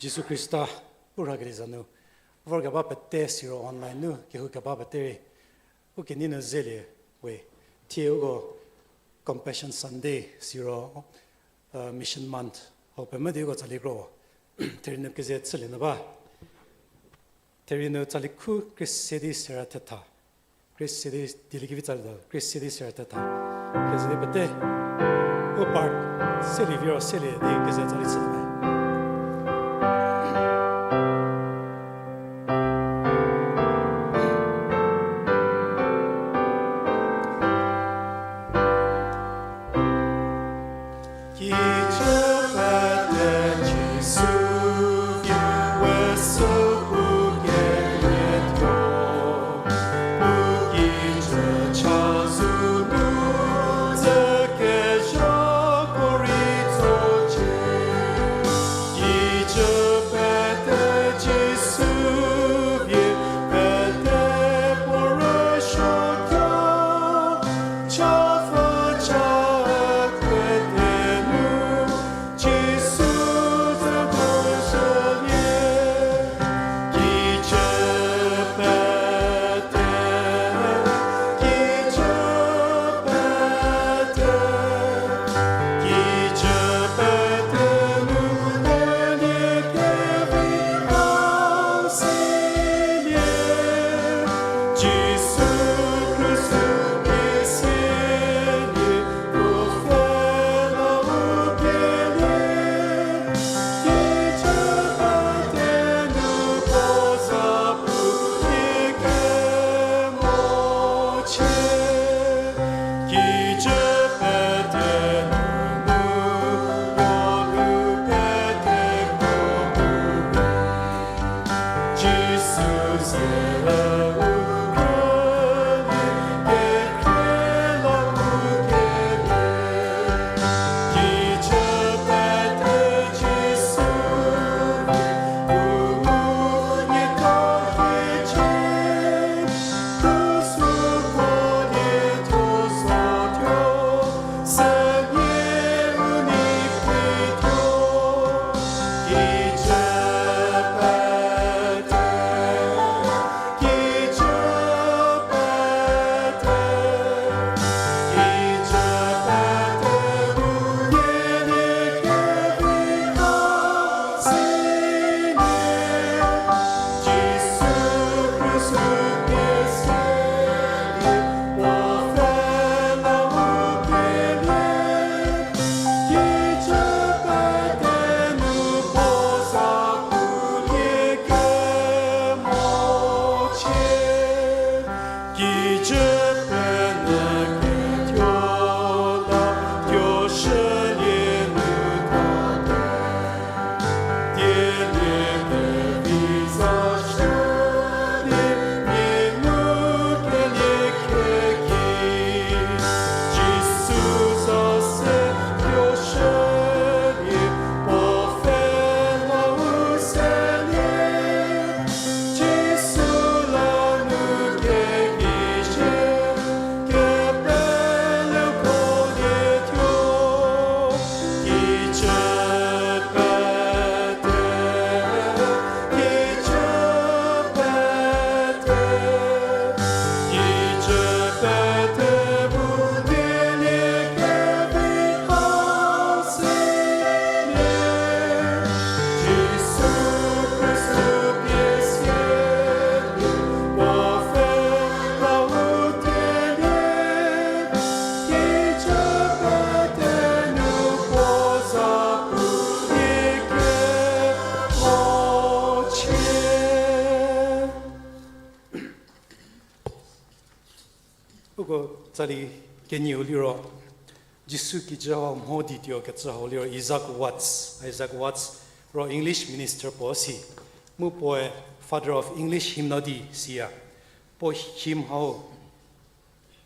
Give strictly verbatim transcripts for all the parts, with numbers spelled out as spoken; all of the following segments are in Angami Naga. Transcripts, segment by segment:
Jisu Khrista u rhakelie za nu vorkeba pete siro online nu kehoukeba pete rei u kenei nu zelie we. Thie uko Compassion Sunday siro Mission Month hau pemvü di uko tsali kro therei nu keze chülie nyü ba. Therei nu tsali khu krie se di sera thetha, krie se di, dieliekevi tsali ta krie se di sera thetha, keze di pete u part selie viro selie di keze tsali chülie me. Uko tsali kenieu liro, Jisu kijü hau mho dituo kecü hau liro Isaac Watts, Isaac Watts ro English minister puo si. Mu puoe Father of English Hymnody siya. Puo hymn hau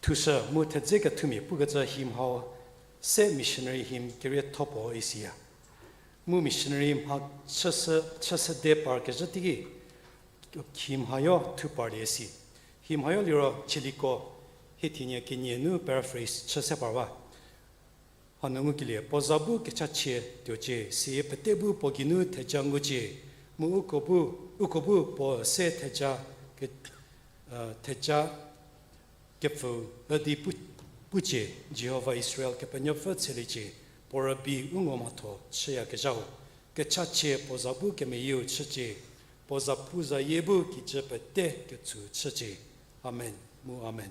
thushü mu thedze kethumia pukecü hymn hau se missionary hymn kerietho puo isiya. Mu missionary mha chüshü, chüshüde par kezhü teiki hymn hayo thu parlie si. Hymn hayo liro Chieliko, hie thenie kenie nu paraphrase chü se par ba. Hanu ngukelie, puo za bu kechachie tuocie, siyie pete bu puo geinu theja ngucie. Mu uko bu, uko bu puo se theja ke, theja kepfü üdi pu, pucie, Jihova Israel Kepenuopfü tsheliecie, puo rübei u ngo mhatho chüyakezhau, kechachie puo za bu kemeyieu chücie, puo zapuzayie bu kijü pete ketsü chücie. Amen mu amen.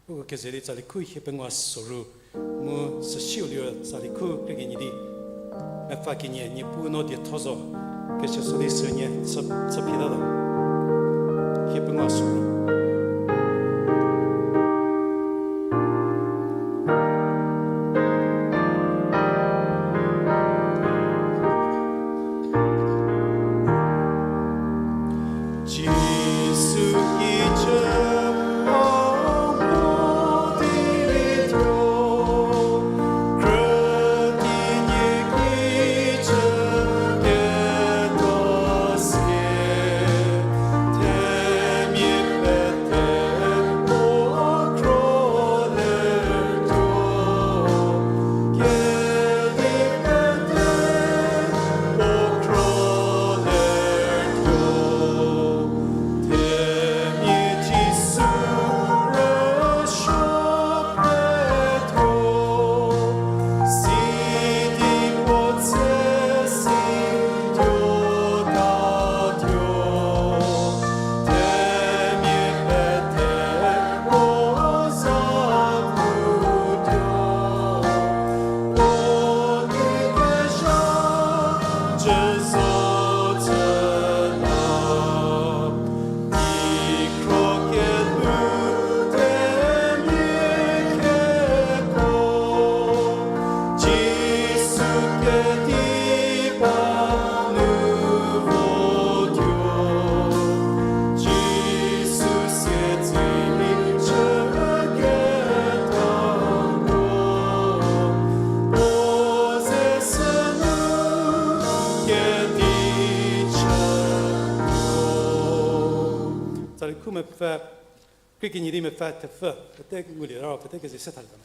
Uko keze di tsali khu hie pengou soru, mu süsiu liro tsali khu krie kenie di, mepfü kenie Niepuu no dietho zo, kechüsü di sünie chü, chüphi tatuo. Hie pengou soru. Jisu kijü a mo di lituo, krüti nie kijü keta sie, themia pete puo kro lertuo, kedi pete puo kro lertuo. Themia Jisu rüsuo pete, sidi puo tsü si tuo tatuo. Themia pete puo za tuo, puo ki kezha cü zo tsüla. Di kro kenu themia keko, Jisu kediba nu votuo. Jisu sietsei chü ketako, puo ze sünu kedi chütuo. Tsali khu mepfü, krie kenie di mepfü thepfü, pete ngulie ro, pete keze se thalie ta me.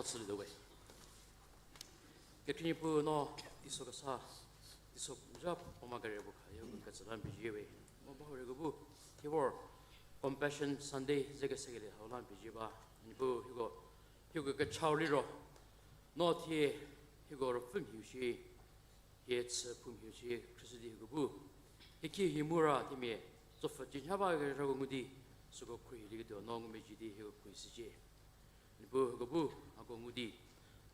Chülietuo we. Kekhrie Niepuu, no teiso kesa, teiso zha puo ma kere puo kha, hieko ketsü la n pezie we. Mu bahurei ko bu, thie vor Compassion Sunday ze kesekelie hau la n pezie ba. Niepuu, hieko, hieko kechau liro, no thie, hieko ruopfü mhiu shi, hie chü phou mhiu shi khrüshü di hieko bu, hie khie hie mu ra themia, tsopfü cinha ba kezhako ngu di, süko khruohilieketuo no ngumezhie di hieko khruohishücie. Niepuu, hieko bu, hako ngu di,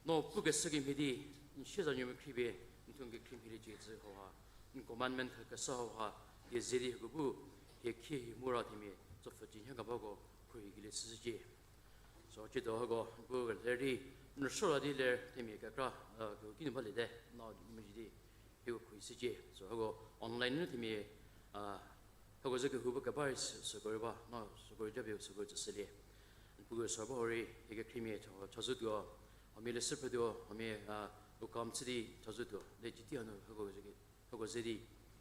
no pukeshü kemhie di, n siezanuomia khriepie, n thuo n kekhrie mhie liecie cü hauha, n commandment kha kesa hauha, die ze di hieko bu, hie khie hie mu ra themia, tsopfü cinha kebako khruohikelie chüshücie. So, ciedo hako, bu ler di, n rüsuo la di ler themia kekra, kehouki nu baliete, no ngumezhie di, hieko khruohishücie. So, hako online nu themia, hako ze kehou bu keba rei süko rei ba, no süko rei japie süko rei tsüshülie. Niepuu, so bahurei, hie kekhriemia cha, chazoutuo, huomia leshü phrütuo, huomia, u kam chü di chazoutuo, le citi hanu hako ze di,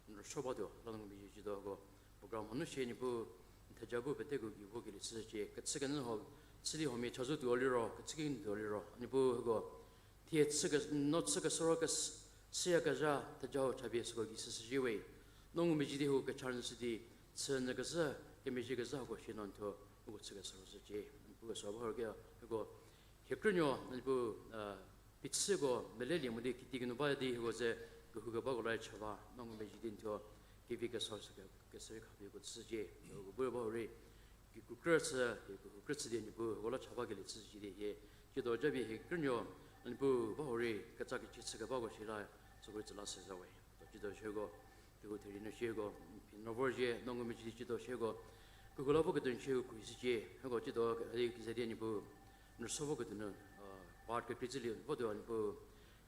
n rüsuo batuo, la ngumezhie ciedo hako program hanu shie Niepuu, n theja bu peteko gei vokelie chüshücie, kechükenyü ho, chü di huomia chazoutuo liro, kechükenyü tuo liro, Niepuu hako, thie chüke, no chükeshü ro kes-, süyakezha theja hau chapie süko gei süshücie we. No ngumezhie di hako kecha rünyüshü di, chünyü kezhü, kemezhie kezhü hako shie no n thuo, uko chükeshü ro shücie. Niepuu, so bahurei ke, hako, hie krünuo, Niepuu, phichüko melelie mo di kitiekinu ba di hieko ze kehou kebako la cha ba, no ngumezhie di n thuo, kevi kesa sü ke, kesürei khapie uko tsücie, uko bu bahurei, kikru krü chü, hie kehou krü chü di Niepuu, uko la cha bakelie chücie di hie, ciedo japie hie krünuo, Niepuu, bahurei, ketsa kechie chü kebako shie la, süko rei tsü la shüzha we. Ciedo shieko, kehou therie nu shieko, phi no vorzhie, no ngumezhie di ciedo shieko, kehou la voketuo nu shieko khruohishücie, hieko ciedo, hadi keze di Niepuu, n rüsuo voketuo nu, part kekreitsülie votuo Niepuu,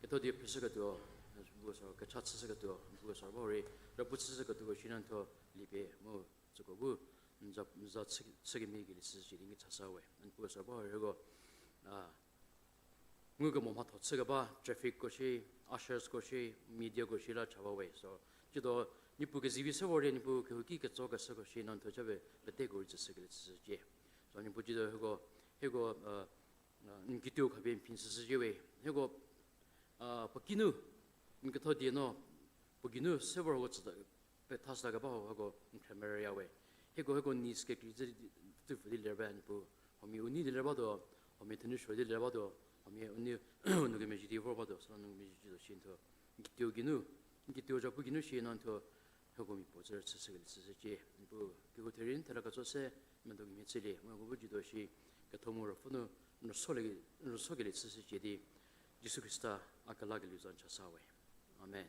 ketho die phrüshüketuo, Niepuu so kecha chüshüketuo, Niepuu so bahurei, rüpu chüshüketuoko shie no n thuo, liepie mu, süko bu, n za, n za chü, chü kemhie kelie chücie di n ki chasa we, Niepuu so bahurei hieko, ngukemo mhatho chükeba, trafficko shie, ushersko shie, mediako shie la cha ba we. So, ciedo, Niepuu kezivi se vor di Niepuu kehouki ketso keshüko shie no n thuo chapie peteko rei tsüshükelie chücie. So, Niepuu ciedo hieko, hieko, n kituo khapie n phi n süshücie we. Hieko, puo kinu, n ketho die no, puo geinu se vorko tsüta, pethashüta keba hau hieko n khremerüya we. Hieko, hieko needs kekreitsü di, tsüpfü di ler ba Niepuu, huomia u nei di ler batuo, huomia thenu suo di ler batuo, huomia u nei, u nou kemezhie di vor batuo, süla n nou kemezhie ciedo shie n thuo, n kituo geinu, n kituo zhapu geinu shie no n thuo, hieko mia puo tsü rüchüshükelie chücie. Niepuu kehou therie n thela ketso se, medo kemhie chülie, mu hieko bu ciedo shie, ketho mu ruopfü nu, n rüsuolie, n rüsuokelie chücie di, Jisu Khrista a kelakelieu za n chasa we. Amen.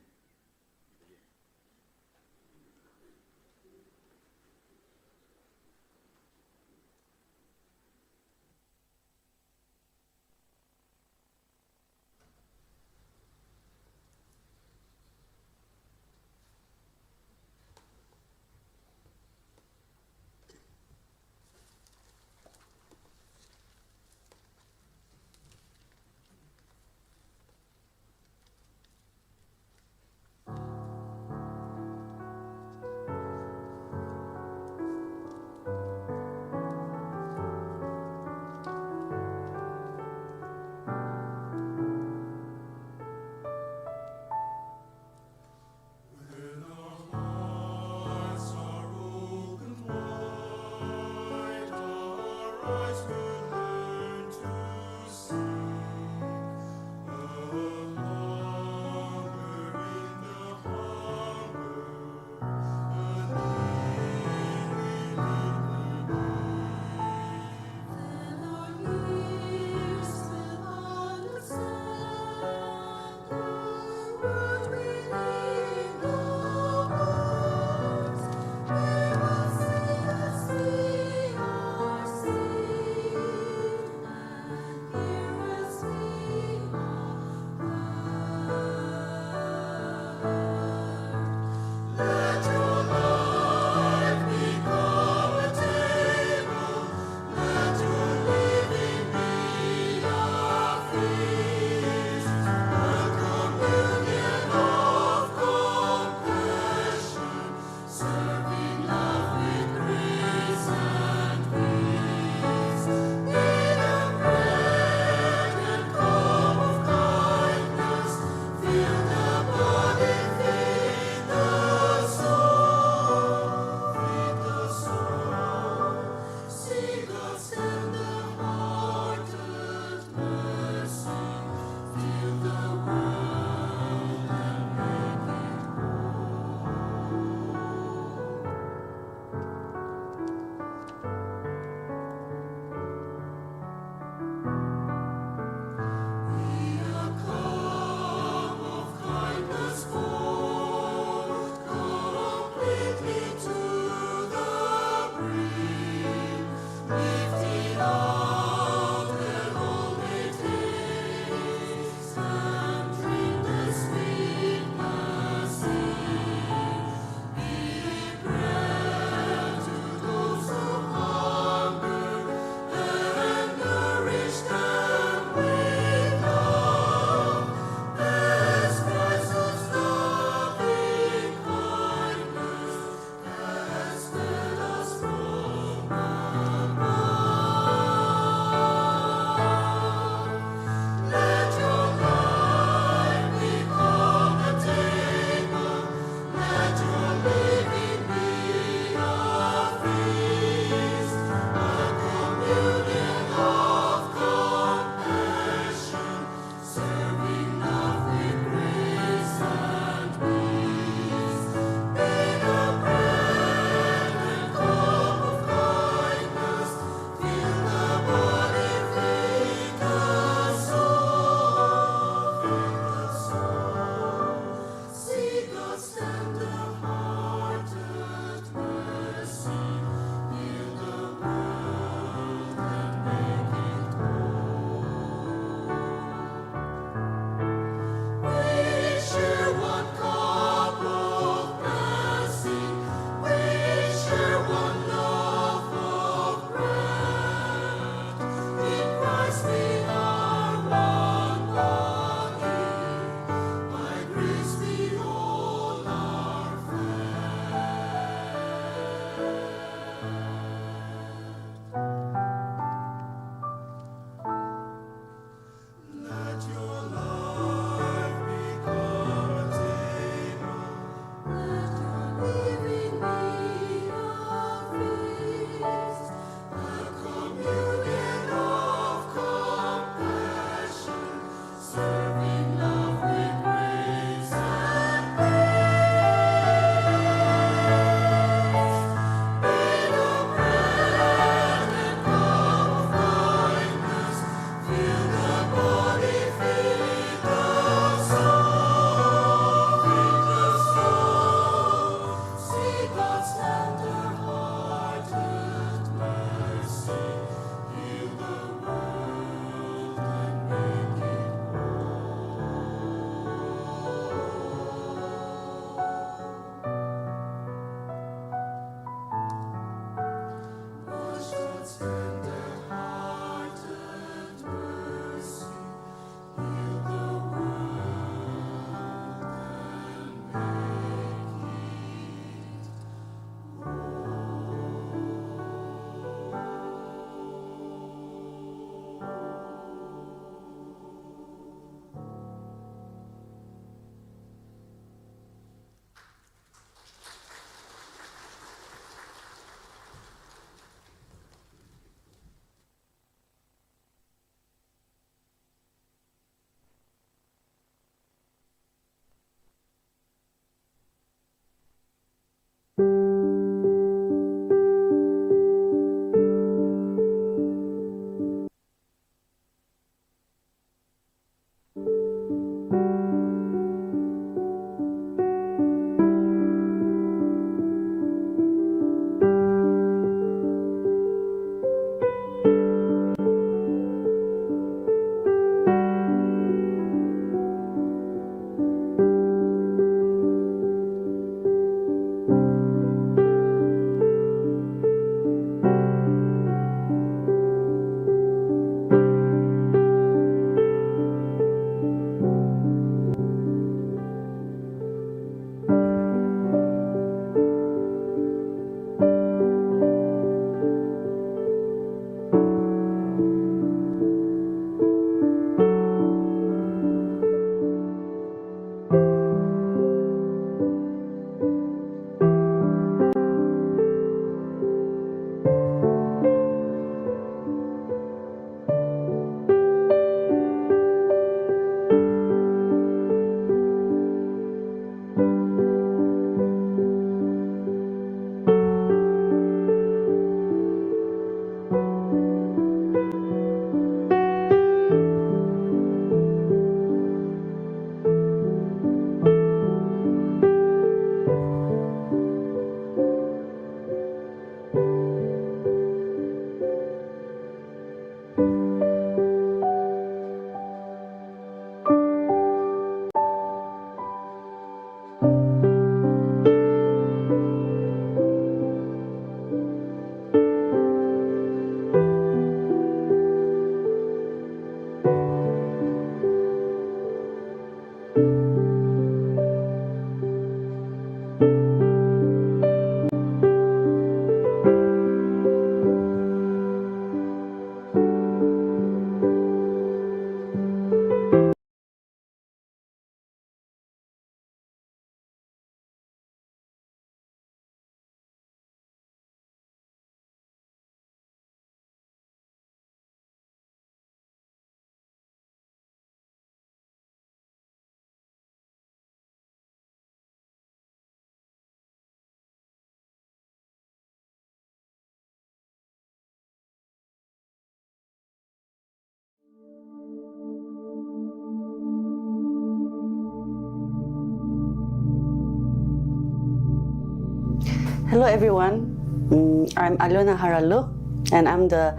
Hello, everyone. Mm, I'm Alona Haralu, and I'm the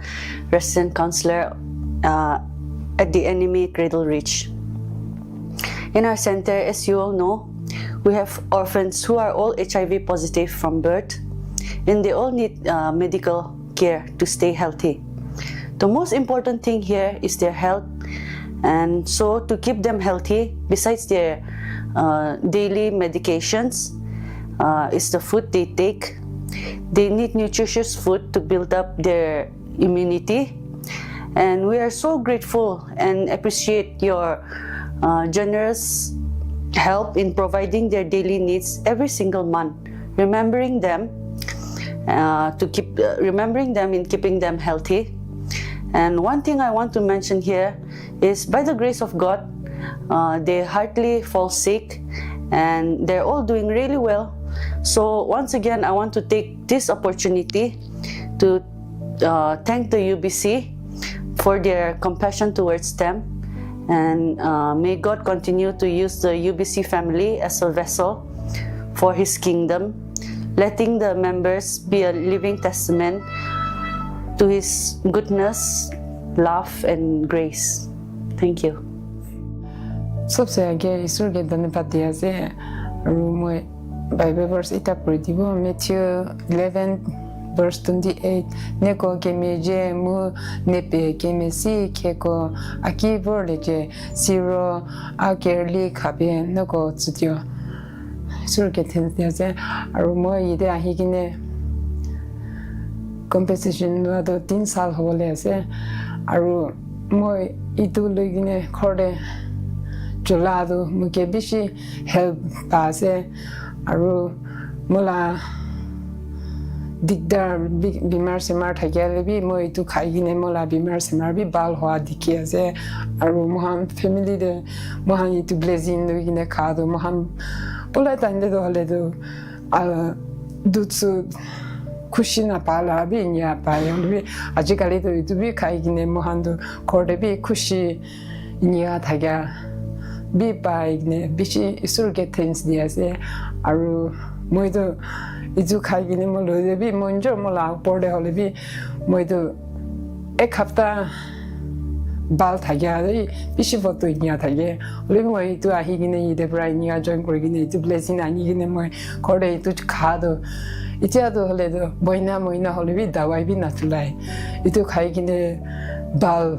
resident counselor, uh, at the Anime Cradle Ridge. In our center, as you all know, we have orphans who are all H I V positive from birth, and they all need, uh, medical care to stay healthy. The most important thing here is their health, and so to keep them healthy, besides their, uh, daily medications, uh, is the food they take. They need nutritious food to build up their immunity. And we are so grateful and appreciate your, uh, generous help in providing their daily needs every single month, remembering them, uh, to keep, uh, remembering them in keeping them healthy. And one thing I want to mention here is, by the grace of God, uh, they hardly fall sick, and they're all doing really well. So once again, I want to take this opportunity to, uh, thank the U B C for their compassion towards them. And, uh, may God continue to use the U B C family as a vessel for His kingdom, letting the members be a living testament to His goodness, love, and grace. Thank you. सबसे आगे ईश्वर के धन्यवाद दिया से, और मैं Bible verse ita puri dibo, Matthew eleven verse twenty-eight. Nieko kemezhie mu nie pie kemesi kheko a ki vorliecie, siro a kerüli khapie nieko tsütuo. Sür kethen tia se, aru mo ite a hi kine compensation la do tin sal ho le se, aru mo itu lui kine khor de chula do mu ke bishi help pa se, aru mo la dikdar bi-, bimar semar thakia le bi mo itu khai kine mo la bimar semar bi bal hua dikia se, aru mo han family de mo han itu blessing lui kine kha do mo han pula tande do le do, a, du tsü khushi na pa la bi nya pa yong bi, ajikali do itu bi khai kine mo han do khor de bi khushi nya thakia bi pa kine bishi Isor ke thanks dia se, aru mo itu itu khai kine mo lo de bi mo njo mo la por de ho le bi mo itu ek hapta bal thakia, bishi votu nya thakia. Holebi mo itu a hi kine ite pra nya join kori kine itu blessing a nyi kine mo khor de itu kha do. Itia do hole do, boina moina holebi dawai bi na tulai. Itu khai kine bal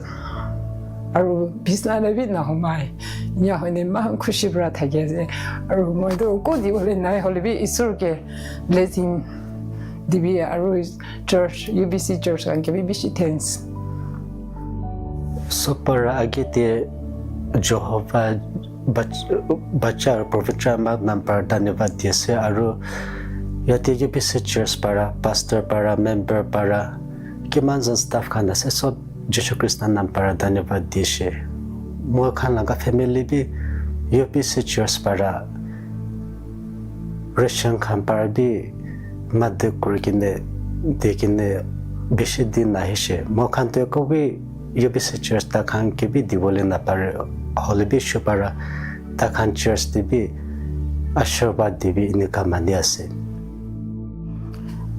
aru bisna le bi na homai. Nya hone ma khushi pra thakia se. Aru mo itu ko di hole nai holebi Isor ke blessing dibi aru church, U B C church kan ke bi bishi thanks. Sopara agete Jehovah bach-, bachar pavitra ma nampar dhanyavad die se aru yate U B C church para, pastor para, member para, kemanzan staff khana se so Jisu Khrista nampar dhanyavad die se. Mo khan laka family bi U B C church para ration khan par bi made kur kine de kine bishi di na hi she. Mo khan to ko bi U B C church ta khan ke bi di bole na par hole bi shu para ta khan church de bi ashirwad de bi ini ka mani ase.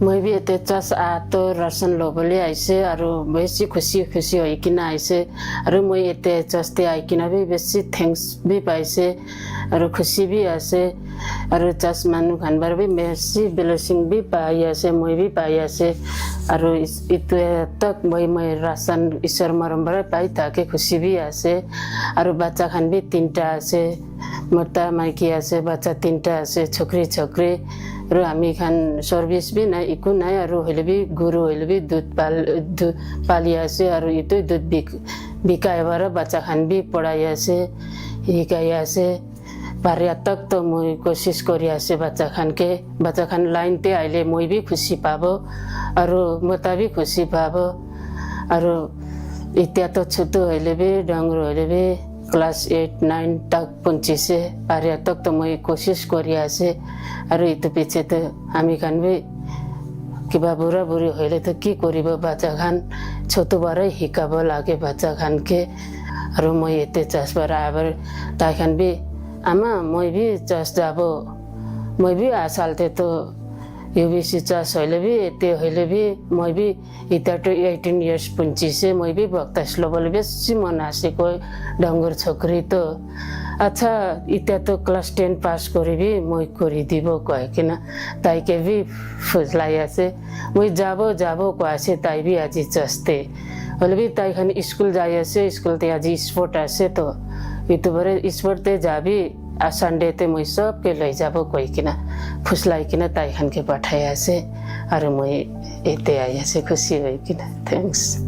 Moi bi ete church a to ration lo bole aise, aru moi si khushi khushi hoi kina aise, aru moi ete church te ai kina bi besi thanks bi paise, aru khushi bi ase, aru church manu khan bar bi mercy blessing bi pa ya se, moi bi pa ya se, aru is-, itu tak moi moi ration Isor marom bar pai ta ke khushi bi ase, aru bacha khan bi tinta ase, mota maiki ase, bacha tinta ase, chokri chokri, aru ami khan service bi nai, iku nai, aru hoile bi guru hoile bi dut pal, dut pali ase, aru itu dut bik-, bikai bara bacha khan bi porai ase, hikai ase. Paria tak to moi koshish kori ase bacha khan ke, bacha khan line te aile moi bi khushi pabo, aru mota bi khushi pabo, aru itia to chutu hoile bi, dangru hoile bi, class eight, nine tak punchi se, paria tak to moi koshish kori ase, aru itu piche to ami khan bi kiba bura buri hoile to ki koribo bacha khan, chutu bara hikabo lage bacha khan ke, Aru moi ete church ba ra aver tai khan bi, ama moi bi church jabo, moi bi asal te to, U B C church hoile bi, ete hoile bi, moi bi, ita to eighteen years punchi se, moi bi baptize lo bole bi si mona se ko, dangur chokri to. Acha, ita to class ten pass kori bi, moi kori dibo ko kina, tai ke vi fuzlaya se, moi jabo, jabo ko se, tai bi aji church te. Hoile bi tai khan school jaya se, school te aji sport ase to. Itubare sport te ja bi, a Sunday te moi sob ke loi jabo ko kina, fuzlai kina tai khan ke pathaya se, aru moi ete aya se khusi oi kina. Thanks.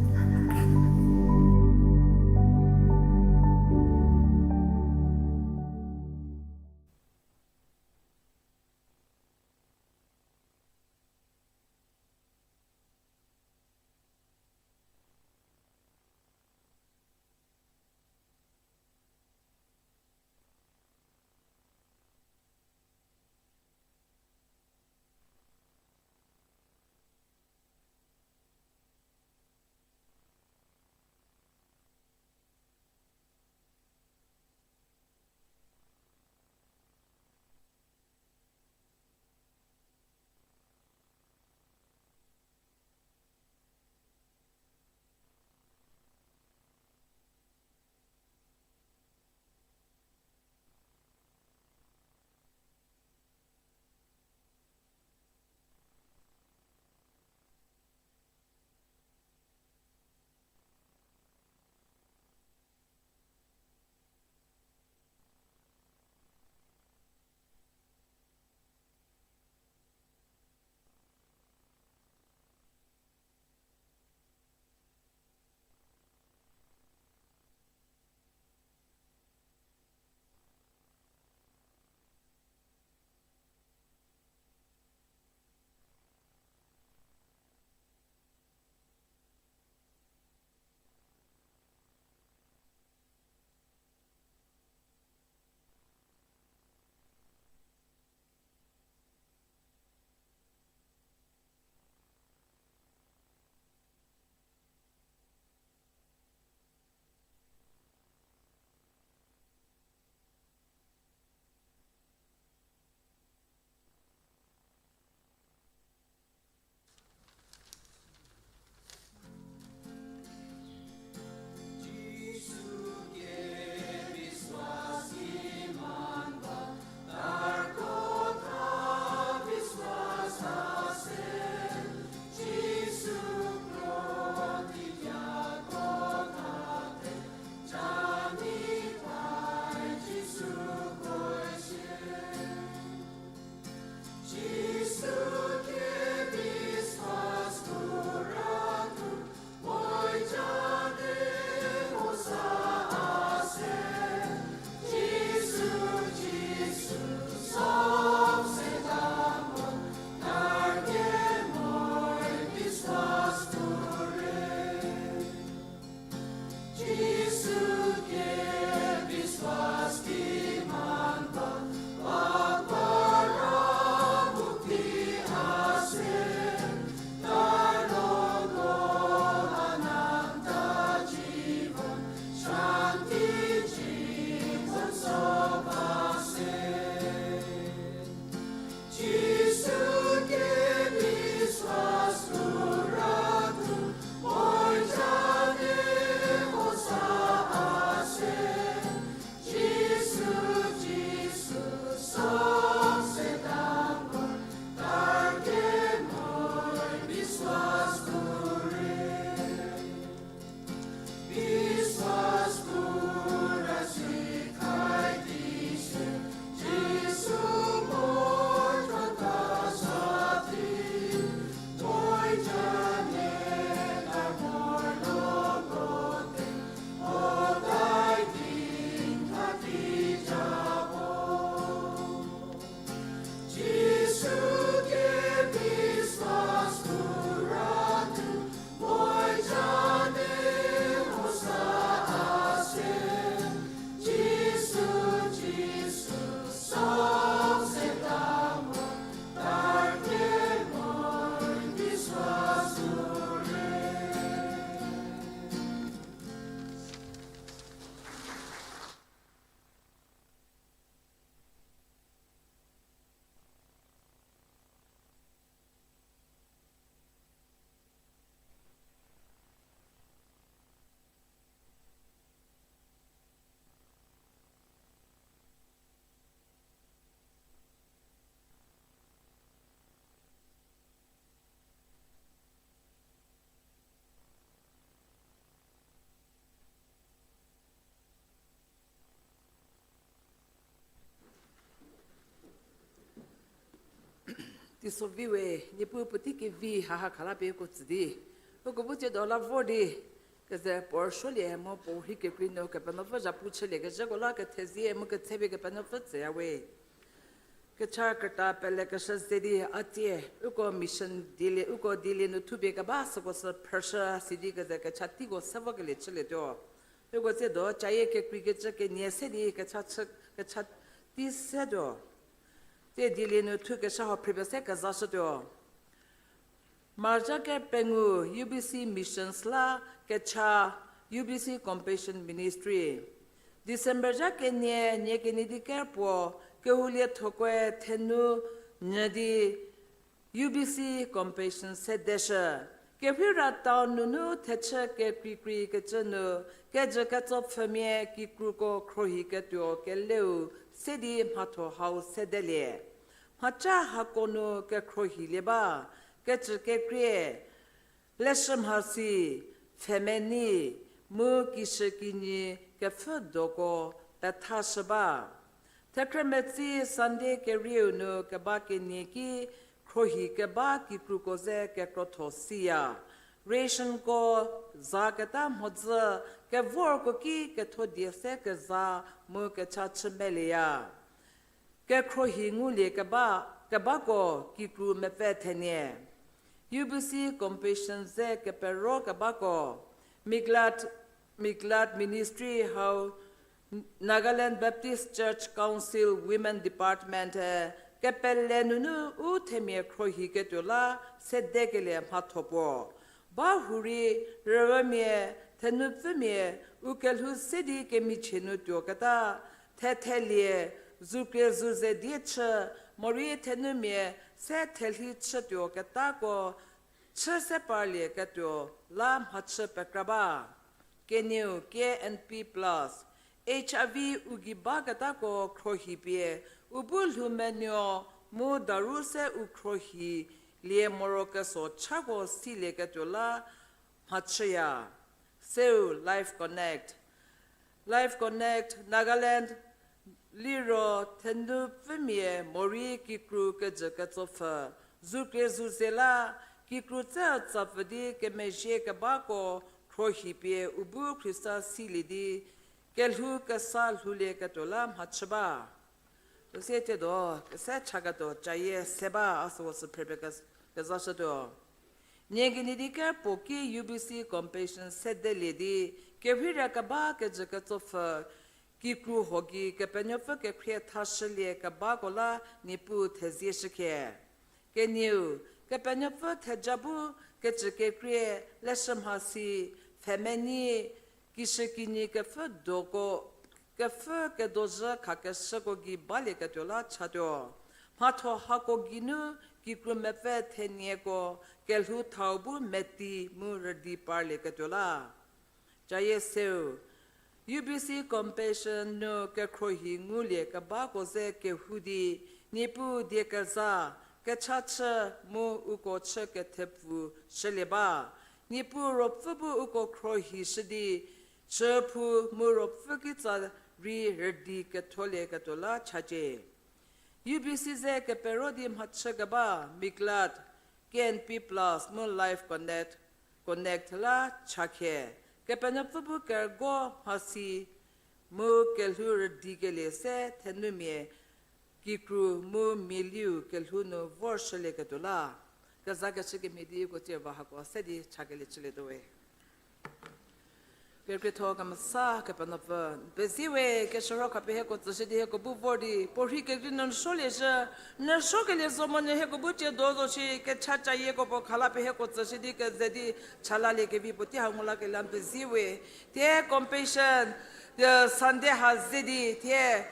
Iso vi we, Niepuu puotei kevi haha khala pie uko tsü di, uko bu tsiedo la vor di, keze puo rüsuolie mu puo rhei kekrei nu Kepenuopfü zhapu chülie kezhüko la kethezie mu ketsepie Kepenuopfü tsüya we. Kecha krüta pelekeshü ze di a tsie, uko mission dielie, uko dielie nu thupie keba süko sü phrüshü sidi keze kecha teiko se vokelie chülietuo. Uko tsiedo cayie kekreikecü kenie se di kecha chü, kecha tei setuo. Tsie dielie nu thukeshü hau phrüpie se kezashütuo. March zha kepengou U B C Missions la kecha U B C Compassion Ministry. December zha kenie, nie kenie di kerpuo, kehouliethokoe thenu nyü di U B C Compassion sedeshü. Kewhira town nunu thechü kekreikreikecü nu, kejü ketso pfhümia kikruko khruohiketuo keleu se di mhatho hau sedelie. Mhaca hako nu kekhruohilie ba, kecü kekrie, leshü mhasi, pfhemenei, mu kishükinyi kepfhü doko pethashü ba. Thekhrümetsi Sunday kerieu nu keba kenie ki khruohi keba kikruko ze kekrotho siya. Rationko za keta mhodzü, kevorko ki ketho die se keza mu kecha chü melieya. Kekhruohi ngulie keba, kebako kikru mepfü thenie. U B C Compassion ze kepero kebako, Miklat, Miklat Ministry hau Nagaland Baptist Church Council Women Department-e kepele nunu u themia khruohiketuo la sedekelie mhatho puo. Ba hurei rüümia, thenupfümia, u kelhou se di kemichie nu tuoketa, thethelie, zukrie zuze die chü, morei thenumia se thelhi chütuoketako chü se parlieketuo la mhachü pekra ba. Kenieu K N P plus, H I V u gei baketako khruohipie, u bu lhou menuo mu daru se u khruohilie morokeso chako silieketuo la mhachüya. Seu Life Connect. Life Connect Nagaland liro thenupfümia morei kikru kejü ketsopfü, zukrie zuze la, kikru tse tsapfü di kemezhie kebako khruohipie u bu Khrista silie di, kelhou kesa lhoulieketuo la mhachü ba. Süsie tsiedo kese chaketuo cayie se ba, a süko sü phrüpie ke-, kezashütuo. Nie kenie di kerpuo ki U B C Compassion sedelie di, kerheira keba kejü ketsopfü, kikru huo gei Kepenuopfü kekhrie thashülie kebako la Niepuu thezie shükhie. Kenieu, Kepenuopfü theja bu kecü kekrie, leshü mhasi, pfhemenei, kishükinyi kepfhü doko, kepfhü kedozhü khakeshüko gei balieketuo la chatuo. Mhatho hako geinu kikru mepfü thenieko kelhou thau bu meti mu rüdi parlieketuo la. Cayie seu, U B C Compassion nu kekhruohi ngulie kebako ze kehou di, Niepuu die keza, kechachü mu uko chü kethepfu shülie ba. Niepuu Ruopfü bu uko khruohishü di, chüphou mu ruopfü kitsa rei rüdi ketholieketuo la chacie. U B C ze kepero di mhachü keba Miklat, K N P plus mu Life Connect, Connect la chakhie. Kepenuopfü bu kerügo mhasi mu kelhou rüdikelie se thenumia kikru mu mialiu kelhou nu vorshülieketuo la. Kezakeshü kemhie di uko tsie ba hako se di chakelie chülietuo we. Kekrietho kemesa Kepenuopfü, n pezie we, keshürho khapie hieko tsüshü di hieko bu vor di, puo rhei kekrei nu n suolie zhü, n suokelie zo monyü hieko bu tsiedo zo shi, kecha cayieko puo khala pie hieko tsüshü di keze di, chalalie kevi puo tei ha ngu lakelie n pezie we, thie Compassion, Sunday ha ze di, thie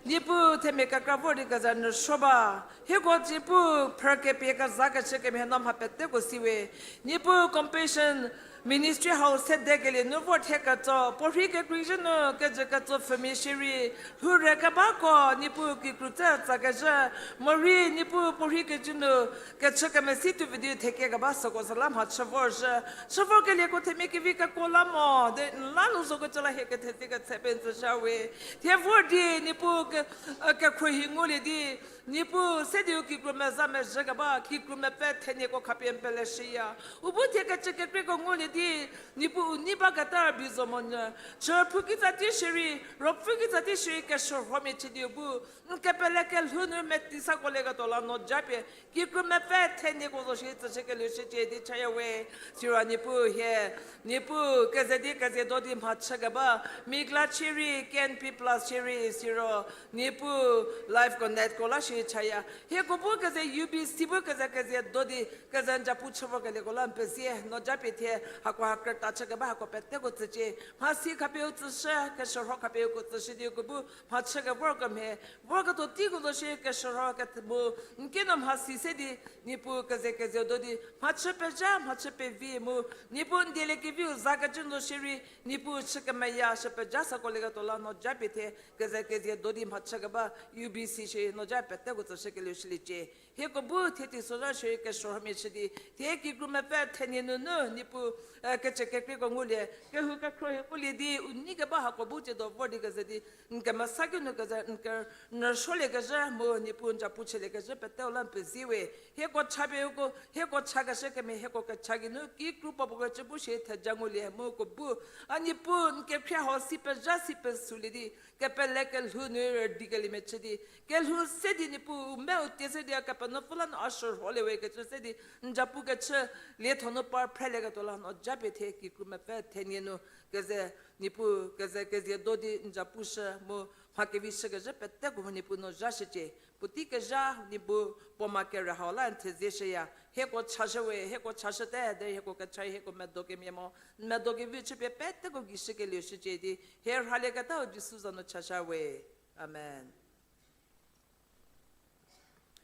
Niepuu themia kekra vor di keza n suo ba. Hieko Niepuu phrü kepie kezakeshü kemhie no mha peteko si we. Niepuu Compassion Ministry hau sedekelie nu vor thie ketso, puo rhei kekreizhü nu kejü ketso pfhümia shierei, lhoure kebako Niepuu kikru tse tsakezhü, morei Niepuu puo rhei kecü nu kechü kemesi tuo vi di thekie keba süko süla mhachü vorzhü. Chü vorkelieko themia kevi kekuo la mo, de n la nu zo kecü la hie kethezie ketse pie n tsüshü we. Thie vor di Niepuu ke, e, kekhruohi ngulie di, Niepuu se di u kikru meza mezhü keba, kikru mepfü thenieko khapie n peleshüya. U bu thie kecü kekreiko ngulie di, Niepuu u nei baketa rübei zo monyü. Chüphou kitsa tei shierei, ruopfü kitsa tei shierei keshürhomia chü di u bu n kepele kelhou nu meti sakolieketuo la no japie, kikru mepfü thenieko zo shi tsüshükelieu shücie di chaya we. Siro Niepuu hie, Niepuu keze di keze do di mhachü keba, Migla chierei, K N P Plus chierei, siro Niepuu Life Connectko la shi chaya. Hieko bu keze U B C bu keze keze do di, keze n japu chü vorkelieko la n pezie, no japie thie, hako ha krüta chü keba hako peteko tsücie. Mhasi khapie u tsüshü, keshürho khapie uko tsüshü di uko bu mhachü kevorkemhie, vorketuo teiko zo shi keshürho kete mu, n ki no mhasi se di, Niepuu keze keze do di mhachü pezha, mhachü pevi mu, Niepuu n dieliekeviu za kecü n zo shierei, Niepuu chü kemeya shü pezha sakolieketuo la no japie thie, keze keze do di mhachü keba U B C shi no ja peteko tsüshükelieu shüliecie. Hieko bu thie teisozha shierei keshürhomia chü di, thie kikru mepfü thenie nunu, Niepuu, e, kecü kekreiko ngulie, kehou kekhruohi ngulie di, u nei keba hako bu tsiedo vor di keze di, n kemesa ki nu keze, n ke, n rüsuoliekezhü mu, Niepuu n japu chüliekezhü peteu la n pezie we. Hieko cha pie uko, hieko chakeshü kemhie hieko kecha geinu, kikru puo puo kecü bu shie theja ngulie mu uko bu, a Niepuu n kekhrie hau si pezha si pesulie di, kepele kelhou nu rüdikeliemia chü di, kelhou se di Niepuu u me u tie se di a Kepenuopfü la no a shürholie we kecü se di, n japu kechü, lietho nu par phrelieketuo la no japie thie kikru mepfü thenie nu, keze Niepuu keze keze do di n japu shü mu, mha kevi shükezhü peteko Niepuu no zhashücie. Puotei kezha Niepuu puo ma kere hau la n thezie shüya. Hieko chashü we, hieko chashüte, derei hieko kecha hieko medo kemhie mo, n medo kevi chüpie peteko gei shükelieu shücie di, hie rhalieketau Jisu za nu chashü we. Amen.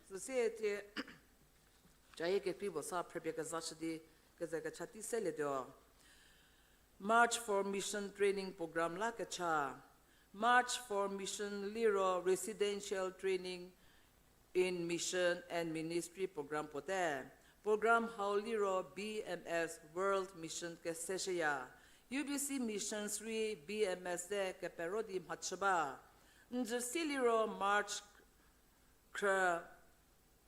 Süsie thie, cayie kekrei puo sa phrüpie kezashü di, keze kecha tei selietuo. March for Mission Training Program la kecha. March for Mission liro Residential Training in Mission and Ministry Program puote. Program hau liro B M S World Mission keseshüya. U B C Missions rei B M S ze kepero di mhachü ba. N zhüsie liro March khrü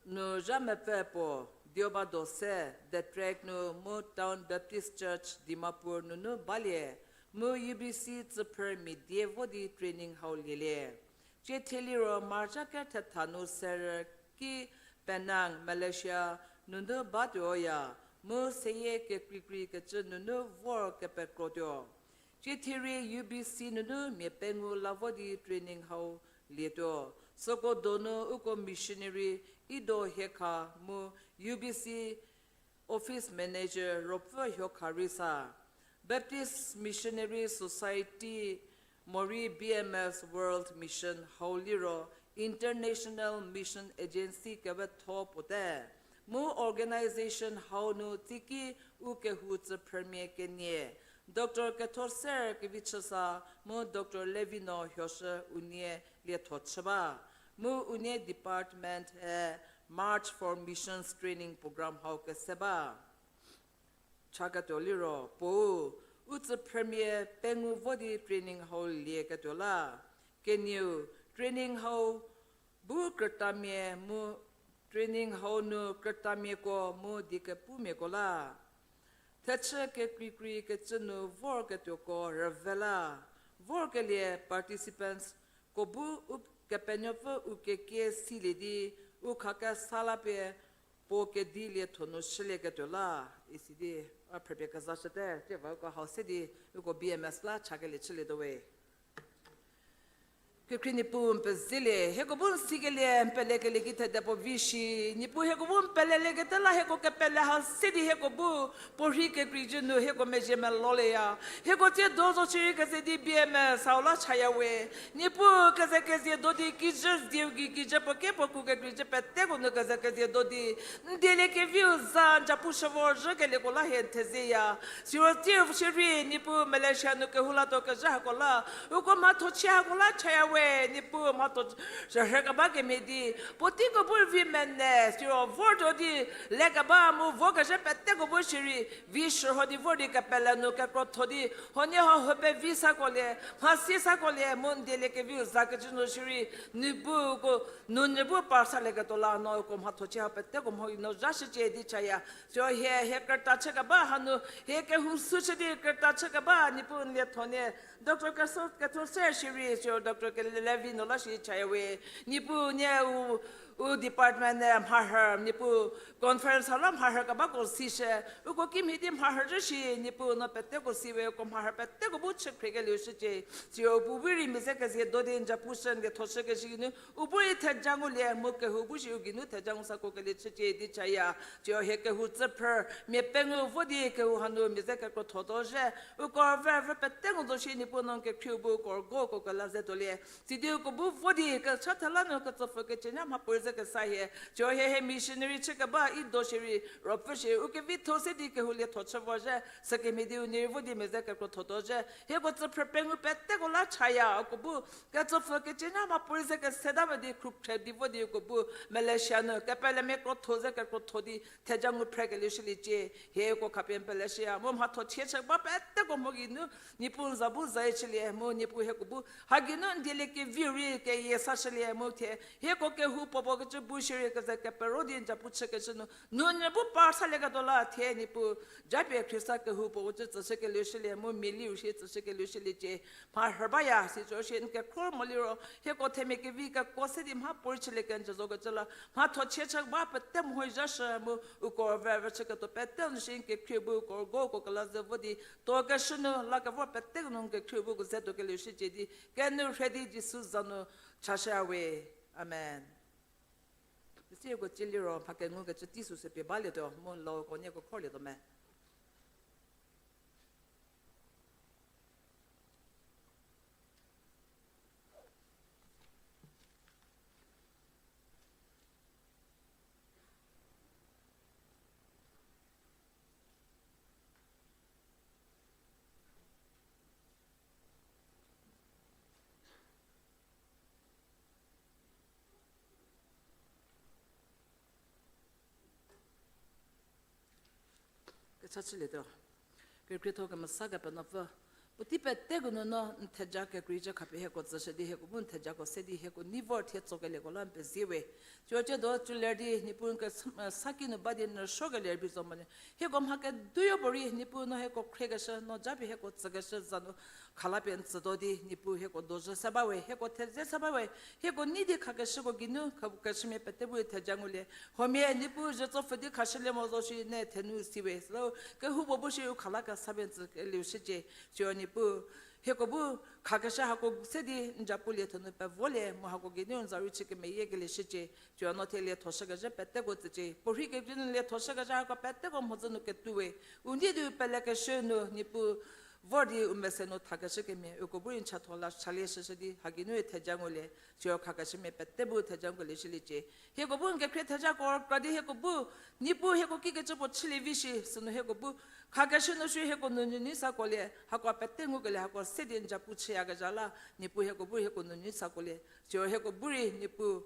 nu zha mepfü puo, Deobado se, Detrek nu mu Town Baptist Church, Dimapur nunu balie, mu U B C tsüphrü mia die vo di training hau lielie. Tsiethie liro March kerü thetha nu serü ki Penang, Malaysia nunu batuoya, mu seyie kekreikrei kecü nunu vor kepekrotuo. Tsiethie rei U B C nunu mia pengou la vo di training hau lietuo. Süko donu uko missionary Ido Hiekha mu U B C office manager Ruopfü Hiokha rei sa. Baptist Missionary Society morei B M S World Mission hau liro International Mission Agency kepetho puote. Mu organization hau nu teiki u kehou tsüphrümia kenie, Doctor Kethoser Kevichüsa mu Doctor Levino Hioshü unie lietho chü ba. Mu unie department-e March for Missions training program hau kese ba. Chaketuo liro, puou, u tsüphrümia pengou vo di training hau lieketuo la. Kenieu, training hau bu krütamia mu training hau nu krütamiako mu diekepumiako la. Thechü kekreikrei kecü nu vorketuoko rüve la. Vorkelie participants ko bu Ukepenuopfü u kekie silie di, u khakesa la pie puo kedi lietho nu shülieketuo la, isi di, a phrüpie kezashüte, tieva uko hau se di, uko B M S la chakelie chülietuo we. Kekhrie Niepuu n pezelie, hieko bu n sikelie, n pelekelie ki thede puo vi shi, Niepuu hieko bu n pelelieketa la hieko kepele hau se di hieko bu, puorhi kekreijü nu hieko mezhie melolieya. Hieko tsiedo zo shierei keze di B M S hau la chaya we. Niepuu keze kezie do di kijü dieu gei kijü puo kepuo ku kekreijü peteko nu keze kezie do di, n dieliekeviu za n japu shüvo zhükelieko la hie n thezeya. Siro tsiu shierei Niepuu Malaysia nu kehou latuo kezhü hako la, uko mhathochie hako la chaya we. Niepuu mhatho shürhü keba kemhie di, puoteiko bu vi mene, siro vortuo di, lekeba mu vokezhü peteko bu shierei, vi shürho di vor di kepele nu kekrotho di, huoniehuo pevi sakolie, mhasi sakolie, mu n dieliekeviu zakecü nu shierei, Niepuu uko, nounyü bu par salieketuo la no uko mhathochie ha peteko mho no zhashücie di chaya. Siro hie, hie krüta chükeba hanu, hie kehou süshü di krüta chükeba Niepuu n lietho nie, Doctor Keso, Kethoser shierei, siro Doctor Kelevi nu la shi chaya we. Niepuu nie u, u department ne mharhü, Niepuu conference ha la mharhü kebako sishü, uko kimhie di mharhü zhü shi, Niepuu no peteko si we, uko mharhü peteko bu chükhriekelie shücie. Siro u bu rei mia ze kezie do di n zapu shü n lietho shükeshü geinu, u bu rei theja ngulie, mu kehou bu shi u geinu theja ngu sakokelie chücie di chaya. Siro hie kehou tsüphrü, mia pengou vo di kehou hanu mia ze kekrotho tuo zhü, uko vervü pete ngu zo shi Niepuu no n kekhrieu bu uko rüguoko kela ze tuolie. Sidi uko bu vo di kecha thela nu ketsopfü kecünya mhapuorei ze kesa hie. Siro hie, hie missionary chükeba Ido shierei, ruopfü shierei, u kevitho se di kehou lietho chü vo zhü, sükemhie di u nie rei vo di mia ze kekrotho tuo zhü. Hieko tsüphrü pengou peteko la chaya, uko bu ketsopfü kecünya mhapuorei ze keseta mo di khrukhre di vo di uko bu Malaysia nu kepelemia krotho ze kekrotho di theja ngu phrekelie shüliecie. Hieko khapie n peleshüya, mu mhathochie chükeba peteko mho geinu, Niepuu n za bu zayie chülie, mu Niepuu hieko bu, ha geinu n dieliekeviu rei keyie sashülie, mu thie, hieko kehou puopuo kecü bu shierei keze kepero di n zapu chükeshü nu, nounyü bu par salieketuo la thie Niepuu, japie Khrista kehou puopuo kecü tsüshükelie shülie, mu mialiu shi tsüshükelie shüliecie. Mharhü baya, sitsoshie n kekhro moliro, hieko themia kevi kekuo se di mhapuorei chülie kenjü zokecü la, mhathochie chükeba pete mhodzü shü mu, uko vervü chüketuo pete nu shi n kekhrieu bu uko rüguoko kela ze vo di, tuokeshü nu, lakevor pete nu n kekhrieu bu uko ze tuokelie shücie di, kenu rhe di Jisu za nu chashüya we. Amen. Siro uko tsie liro mha kengukecü tei süsü pie balietuo, mu lauko nieko khorlietuo me. Kecha chülietuo. Kekrietho kemesa Kepenuopfü, puotei peteko nunu n theja kekreicü khapie hieko tsüshü di hieko bu n thejako se di hieko nei vor thie tsokelieko la n pezie we. Siro tsiedo cüler di Niepuu n ke, saki nu ba di n rüsuokelie rübei zo monyü, hieko mha keduoyo puorei Niepuu no hieko khriekeshü, no japie hieko tsükeshü za nu khalapie n tsütuo di Niepuu hieko dozhü se ba we, hieko thezie se ba we, hieko nei di khakeshüko geinu khakeshümia pete bu rei theja ngulie. Huomia Niepuu zhütsopfü di khashülie mo zo shi n thenu si we, süla kehoupuo bu shi u khala kesa pie n tsükelieu shücie. Siro Niepuu, hieko bu khakeshü hako se di n zapulie thenu pevolie, mu hako geinu n za rei chü kemeyiekelie shücie. Siro no thie liethoshükezhü peteko tsücie. Puorhei kekreiu nu liethoshükezhü hako peteko mhodzü nu ketuo we. U nei di u pelekeshü nu Niepuu vor di u mese nu thakeshü kemhie, uko bu rei n chatho la chalie shüshü di, ha geinu rei theja ngulie. Siro khakeshümia pete bu theja ngukelie shüliecie. Hieko bu n kekhrie thejako kra di hieko bu, Niepuu hieko kikecü puo chülie vi shi, sünu hieko bu, khakeshü nu shi hieko nounyü nei sakolie, hako pete ngukelie hako se di n zapu chüyakezha la, Niepuu hieko bu hieko nounyü nei sakolie. Siro hieko bu rei Niepuu,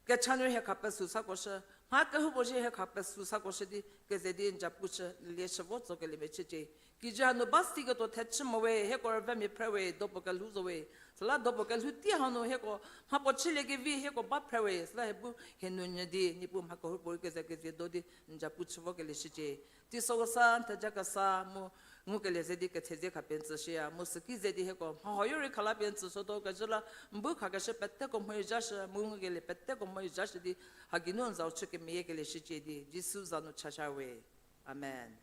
kecha nu hie kha pesu sakoshü, mha kehoupuo shi hie kha pesu sakoshü di, keze di n zapu chü, lieshü vo tsokeliemia chücie. Kijü hanu ba siketuo thechü mo we, hieko rüvemia phre we, dopuo kelhou zo we. Süla dopuo kelhou tei hanu hieko mhapuo chüliekevi hieko ba phre we, süla hie bu hie nounyü di Niepuu mha kehoupuorei keze kezie do di n zapu chü vokelie shücie. Teisokesa, n thejakesa mu ngukelie ze di kethezie khapie n tsüshüya, mu süki ze di hieko mha huoyo rei khalapie n tsüshütuo kezhü la, n bu khakeshü peteko mhodzü shü, mu ngukelie peteko mhodzü shü di, ha geinu n zau chü kemeyiekelie shücie di, Jisu za nu chashüya we. Amen.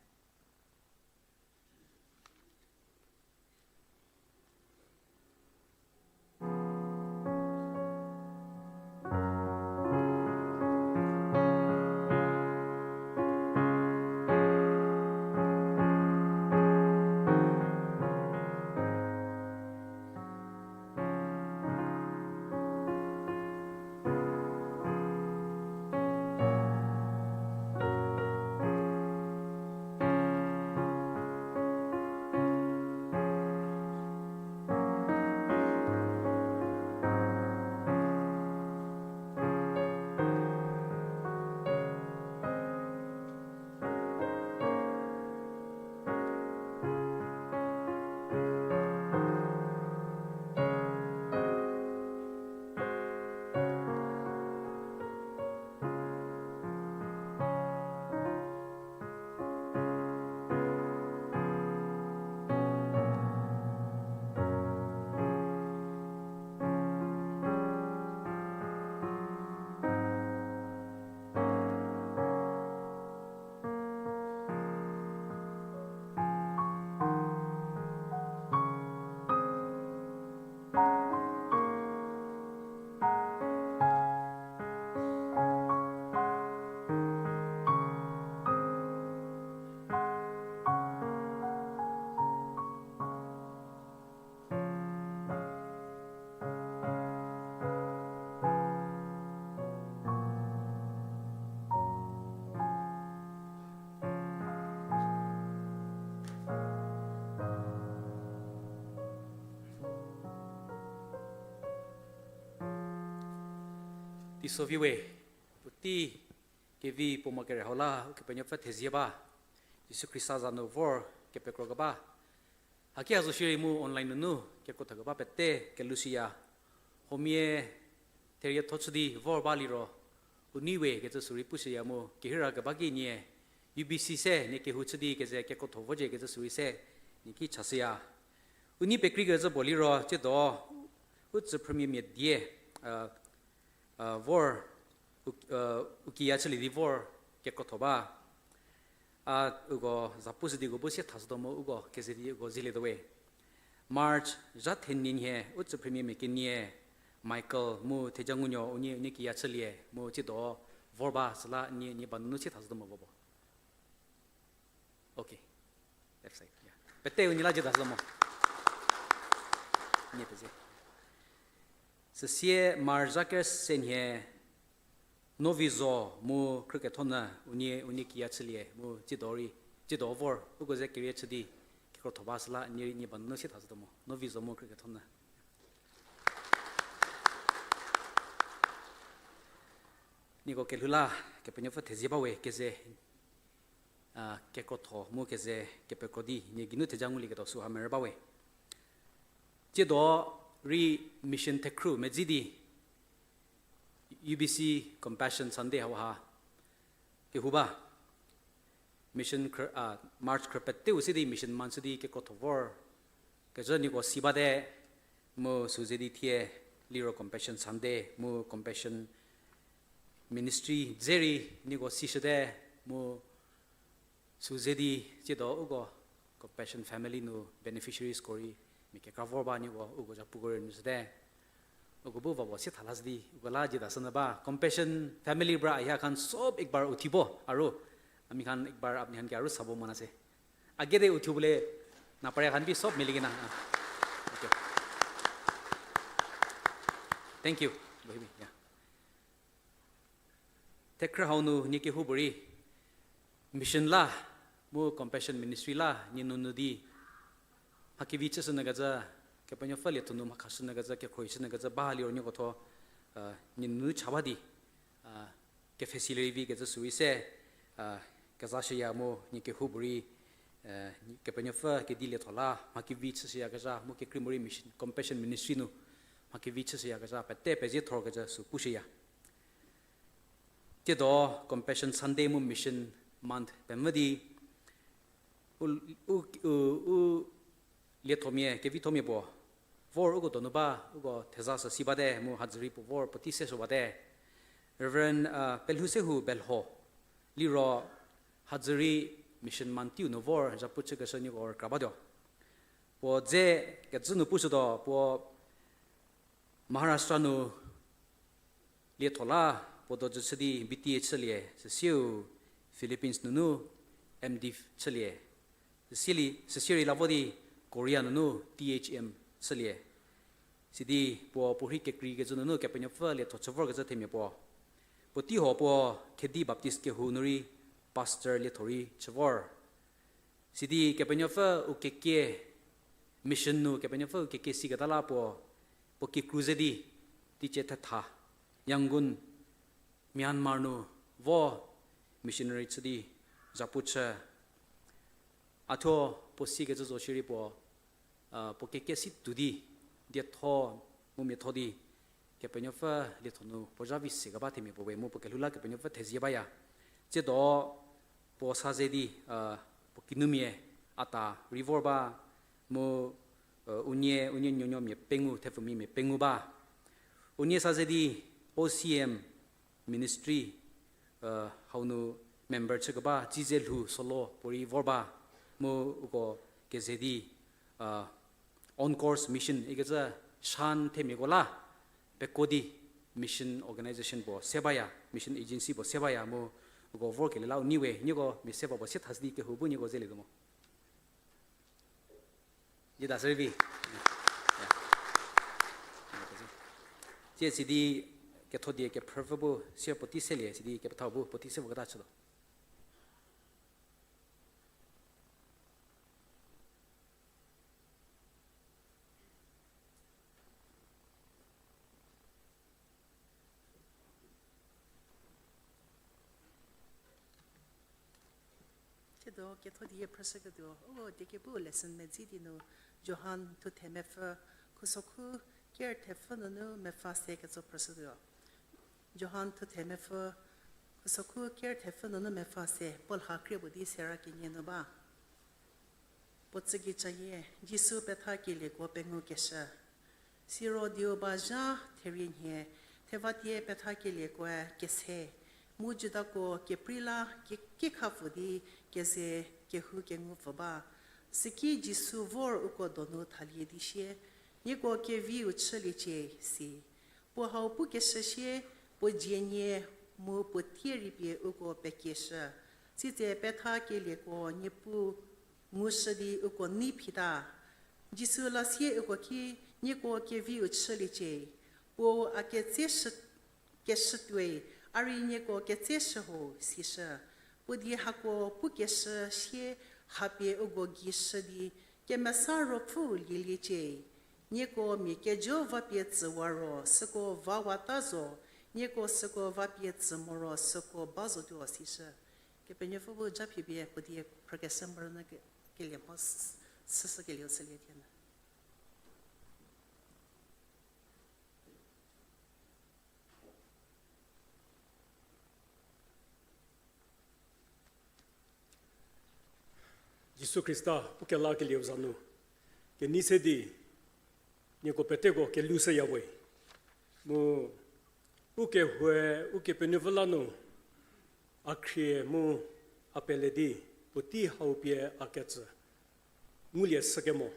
Teiso vi we, puotei kevi puo mo kere hau la Ukepenuopfü thezie ba, Jisu Khrista za nu vor kepekro keba. Haki a zo shierei mu online nunu kekrotho keba pete kelushüya. Huomia therietho chü di vor ba liro, u nei we kecü sürei pushüya mu kehira keba ki nie, U B C se nie kehou chü di keze kekrotho vocie kecü sürei se nie ki chashüya. U nei pekreikecü puo liro, tsiedo, u tsüphrümia mia die, a, a, vor, u, a, u kiya chülie di vor kekrotho ba. A, uko zapu shü di uko bu sie thashütuo mu uko keze di uko zielietuo we. March zha thenie nhie u tsüphrümia mia kenie, Michael mu Thejangunuo unie, unie kiya chülie mu tsiedo vor ba süla nie, nie ba nunu sie thashütuo mo vobo. Okay. Left side, yeah. Pete unie la jie thashütuo mo. Nie pezie. Süsie March zha kese nhie, Novizo mu Khrükethonyü unie, unie kiya chülie mu tsiedo rei, tsiedo vor uko ze kerie chü di kekrotho ba süla nie, nie ba nunu sie thashütuo mo. Novizo mu Khrükethonyü. Nieko kelhou la Kepenuopfü thezie ba we keze, a, kekrotho mu keze kepekro di nie geinu theja ngulieketuo süha merü ba we. Tsiedo rei mission thekhrü medzi di U B C Compassion Sunday hauha kehou ba. Mission khrü, a, March khrü peteu si di mission month si di kekrotho vor kezhü nieko si bate, mu sü ze di thie liro Compassion Sunday mu Compassion Ministry dze rei nieko sishüte, mu sü ze di tsiedo uko Compassion Family nu beneficiariesko rei mia kekra vor ba nieko uko zhapuko rei nu shüte. Uko bu va puo sie tha la shü di uko la jie thashünyü ba. Compassion Family bra ahi khan sob ek bar uthibo aru. Ami khan ek bar apni khan ki aru sabo mona se. Age de uthibo le, na paria khan bi sob milie kena. Okay. Thank you. Bohibi, yeah. Thekhrü hau nu nie kehoupuorei mission la, mu Compassion Ministry la nie nunu di mha kevi chüshünyü kecü, Kepenuopfü lietho nu mha khashünyü kecü, kekhruohi shünyü kecü ba liro nieko tho, a, nie nunu cha ba di, a, kepfhesilie rei vi kecü sürei se, a, kezashüya mu nie kehoupuorei, a, Kepenuopfü kedi lietho la mha kevi chüshüyakezha mu kekreimorei mission, Compassion Ministry nu mha kevi chüshüyakezha pete pezie thor kecü sü pushüya. Tsiedo Compassion Sunday mu Mission Month pemvü di u, u, u, u liethomia, kevithomia puo vor uko donu ba, uko theza sü si bate mu hazürei puo vor puotei se shü bate. Reverend, a, Pelhousehu Belho liro hazürei Mission Month teiu nu vor zhapu chükeshü nieko rükra batuo. Puo dze kecü nu pushütuo, puo Maharashtra nu lietho la puo dojü chü di B T A chülie, süsieu Philippines nunu M Div chülie. Süsie rei la vo di Korea nunu T H M chülie. Sidi puo puorhi kekreikecü nunu Kepenuopfü lietho chü vorkecü themia puo. Puotei ho puo Khedi Baptist kehou nu rei pastor lietho rei chü vor. Sidi Kepenuopfü u kekie, mission nu Kepenuopfü u kekie siketa la puo, puo kikru ze di, teicie thetha, Yangon, Myanmar nu vo missionary chü di zhapu chü. A thuo puo sikecü zo shierei puo, a, puo kekie si tuo di, dietho mu miatho di, Kepenuopfü lietho nu puo zha vi sikeba themia puo we mu puo kelhou la Kepenuopfü thezie baya. Tsiedo puo sa ze di, a, puo kinumia a ta rei vor ba mu, a, unie, unie nuonuomia pengou, thepfumia pengou ba. Unie sa ze di O C M ministry, a, hau nu member chükeba Tsize Lhou Solo puorei vor ba mu uko keze di, a, On Course Mission ikecü Shan themiako la peko di mission organization puo se baya, mission agency puo se baya mu uko vorkelie la u nei we, nieko mia se ba puo sie thashü di kehou bu nieko zelietuo mo. Jie da sü rei vi. Tsie sidi ketho die kephrüpfü bu sie puotei selie, sidi kepethau bu puotei se voketa chütuo. Do ketho die phrüshüketuo, uko diekepu lesson medzi di nu, Johan thuthe mepfü, khusokhu ker thepfü nunu mepfü se ketso phrüshütuo. Johan thuthe mepfü, khusokhu ker thepfü nunu mepfü se, puo lha krie puo di sera kenie nu ba. Puo tsügei cayie, Jisu petha kelieko pengou keshü. Siro dieu ba zha therie nhie, thevatie petha keliekoe kese, mu Judako keprei la ki-, kikha pfü di keze kehou kengu pfü ba. Süki Jisu vor uko donu thalie di sie, nieko keviu chüliecie, si. Puo hau pukeshü sie, puo dzie nie mu puo tie rei pie uko pekieshü. Sitse petha kelieko Niepuu ngushü di uko nei phita. Jisu la sie uko ki, nieko keviu chüliecie. Puo a ketse shü-, keshütuoi, a rei nieko ketse shü ho, sishü. Puo die hako pukeshü sie hapie uko gei shü di, Kemesa Ruopfüu lieliecie. Nieko mia kejo vapie tsüwa ro, süko vawata zo, nieko süko vapie tsü moro süko ba zotuo, sishü. Kepenuopfü bu ja phipie puo die phrükeshü morono ke-, kelie mho s-, süsü kelieu chülie thie nu. Jisu Khrista u kelakelieu za nu kenei se di nieko peteko kelou shüyawe. Mu u kehoue Ukepenuopfü la nu a khrie mu a pele di puotei hau pie a ketsü ngulie shükemo,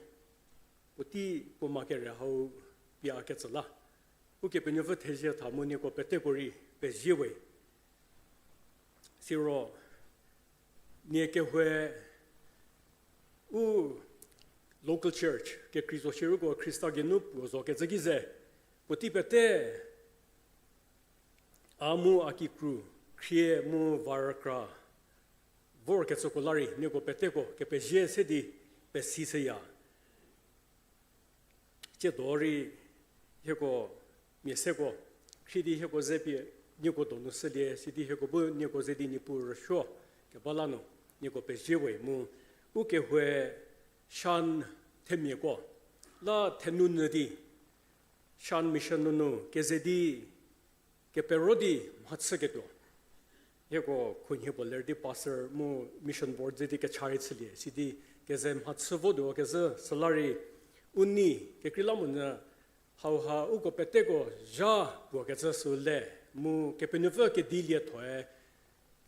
puotei puo ma kere hau pie a ketsü la Ukepenuopfü thezie tha mu nieko peteko rei pezie we. Siro nie kehoue u local church kekrei zo shierei uko Khrista geinu puo zo kecü ki ze, puotei pete a mu a kikru khrie mu va rükra vorkecüko la rei nieko peteko kepezie se di pesishüya. Tsiedo rei hieko mia seko khrie di hieko ze pie nieko donu shülie, sidi hieko bu nieko ze di Niepuu rüsuo keba la nu nieko pezie we mu u kehoue Shan themiako la thenou nyü di Shan Mission nunu keze di kepero di mhachüketuo. Hieko khunhie puo ler di pastor mu mission board ze di kecha rei chülie, sidi keze mhachü votuo kezhü süla rei u nei kekreilamonyü hauha uko peteko zha puo kecü sü le mu Kepenuopfü kedi liethoe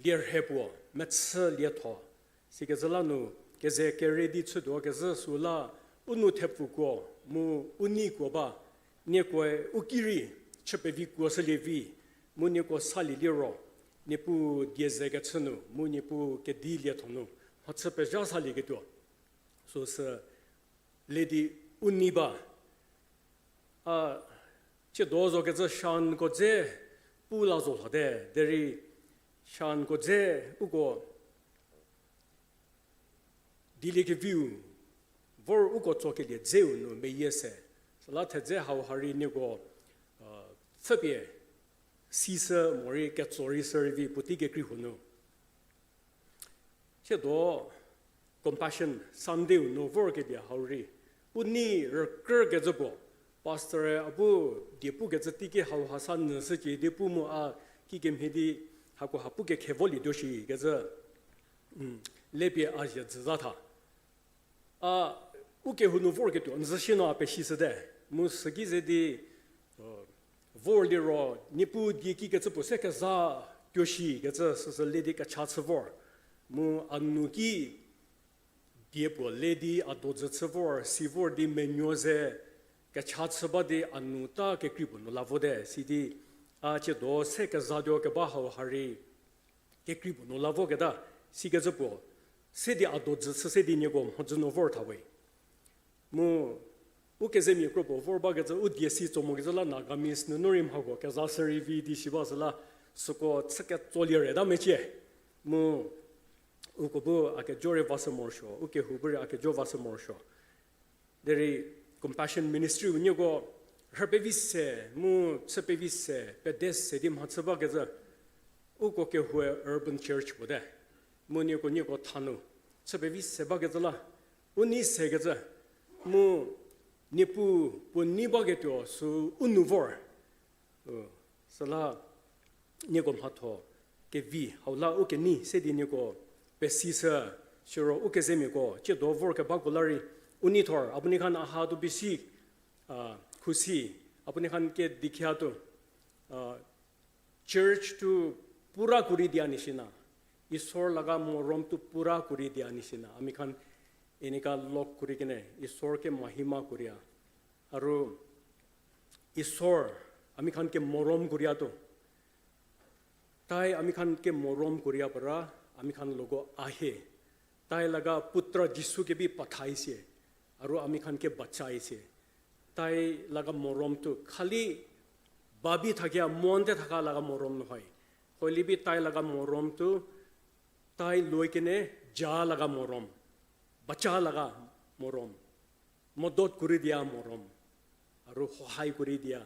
lie rhe puo mechü lietho. Sikecü la nu keze kere di chütuo kezhü süla u nou thepfuko mu u neikuo ba, niekoe u ki rei chü pevi kuo shülie vi, mu nieko salie liro Niepuu die ze kechü nu mu Niepuu kedi lietho nu mhachü pezha salieketuo süsü le di u nei ba. A, tsiedo zo kecü Shanko dze pu la zo lhote, derei Shanko dze uko dieliekeviu vor uko tsokelie dzeu nu meyie se. Süla thedze hauha rei nieko pfüpie sishü morei ketso rei shü rei vi puotei kekrei huo nu. Tsiedo Compassion Sunday-u nu vorkelie hau rei u nei rükrükecü puo, pastor-e a bu die pukecü teiki hauha sa nyüshücie di pu mu a kikemhie di hako ha pu kekhe volietuo shikecü lepie a zhie jü za tha. A u kehou nu vorketuo n zhü sie no a pesishüte, mu süki ze di vor liro Niepuu die kikecü puo se kezatuo shikecü süsü le di kecha chü vor. Mu a nu ki die puo le di a dojü chü vor, si vor di menuo ze kecha chü ba di a nu ta kekrei puo nu la vote, sidi a tsiedo se kezatuo keba hauha rei kekrei puo nu la voketa, sikecü puo se di a dojü chü se di nieko mhodzü nu vor tha we. Mu u kezemia kro puo vor bakecü u die si tso mokecü la Nagamese nunu rei mhako keza shü rei vi di shi ba süla süko chü ketsolie reta mecie. Mu uko bu a kejo rei vashü morosuo, u kehou bu rei a kejo vashü morosuo. Derei Compassion Ministry-u nieko rhü pevi se mu chü pevi se pede se di mhachü bakecü uko kehoue urban church puo te. Mu nieko nieko tha nu chü pevi se bakecü la, u nei sekecü, mu Niepuu puo nei baketuo sü u nu vor. Süla nieko mhatho kevi hau la u kenei se di nieko pesishü, siro u kezemiako tsiedo vorkebako la rei, u nei thor, a puo nei khan a ha tuo bisi khusi, a puo nei khan kedikhia tuo, church tuo pura kori dia nishina, Isor laga morom tuo pura kori dia nishina, a mi khan inika lok kori kene Isor ke mahima koria. Aru Isor a mi khan ke morom koria tuo. Tai a mi khan ke morom koria para, a mi khan logo a hie. Tai laga putra Jisu kebi pathai sie, aru a mi khan ke bachai sie. Tai laga morom tuo khali babi thakia monte thaka laga morom nu hai. Hoilibi tai laga morom tuo, tai loi kene ja laga morom, bacha laga morom, modot kori dia morom, aru hohai kori dia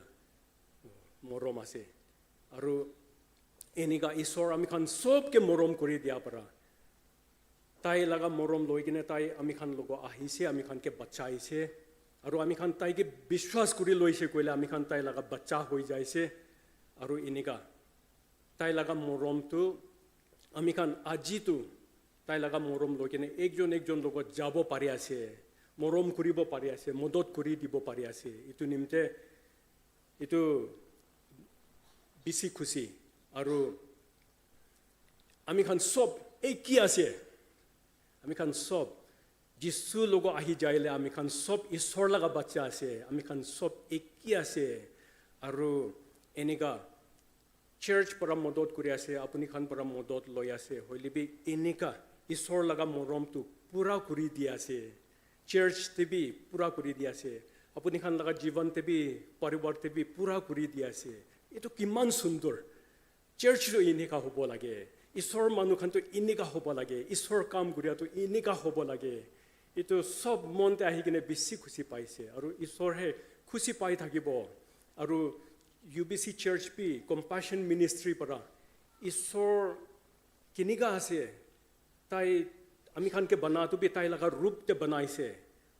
morom ase. Aru inika Isor a mi khan sob ke morom kori dia para. Tai laga morom loi kene tai a mi khan logo a hie sie, a mi khan ke bachai sie. Aru a mi khan tai ke biswas kori loi sie koile a mi khan tai laga bacha hoi jai sie. Aru inika tai laga morom tuo, a mi khan aji tuo, tai laga morom loi kene ekjon ekjon logo jabo paria se, morom koribo paria se, modot kori dibo paria se. Itu nimte, itu bisi khusi, aru a mi khan sob eki ase. A mi khan sob Jisu logo a hie jai le a mi khan sob Isor laga bacha se, a mi khan sob eki ase. Aru inika church para modot koria se, a puo nei khan para modot loya se, hoilibi inika Isor laga morom tuo pura kori dia se. Church tebi pura kori dia se. A puo nei khan laga jivan tebi, parivar tebi pura kori dia se. Itu kiman sundur. Church tuo inika hobo lage. Isor manu khan tuo inika hobo lage. Isor kam koria tuo inika hobo lage. Itu sob monte a hie kene bisi khusi pai se. Aru Isor he khusi pai thakibo. Aru U B C church pi Compassion Ministry para Isor kinika ase, tai a mi khan ke bana tuo bi tai laga roop te banai se.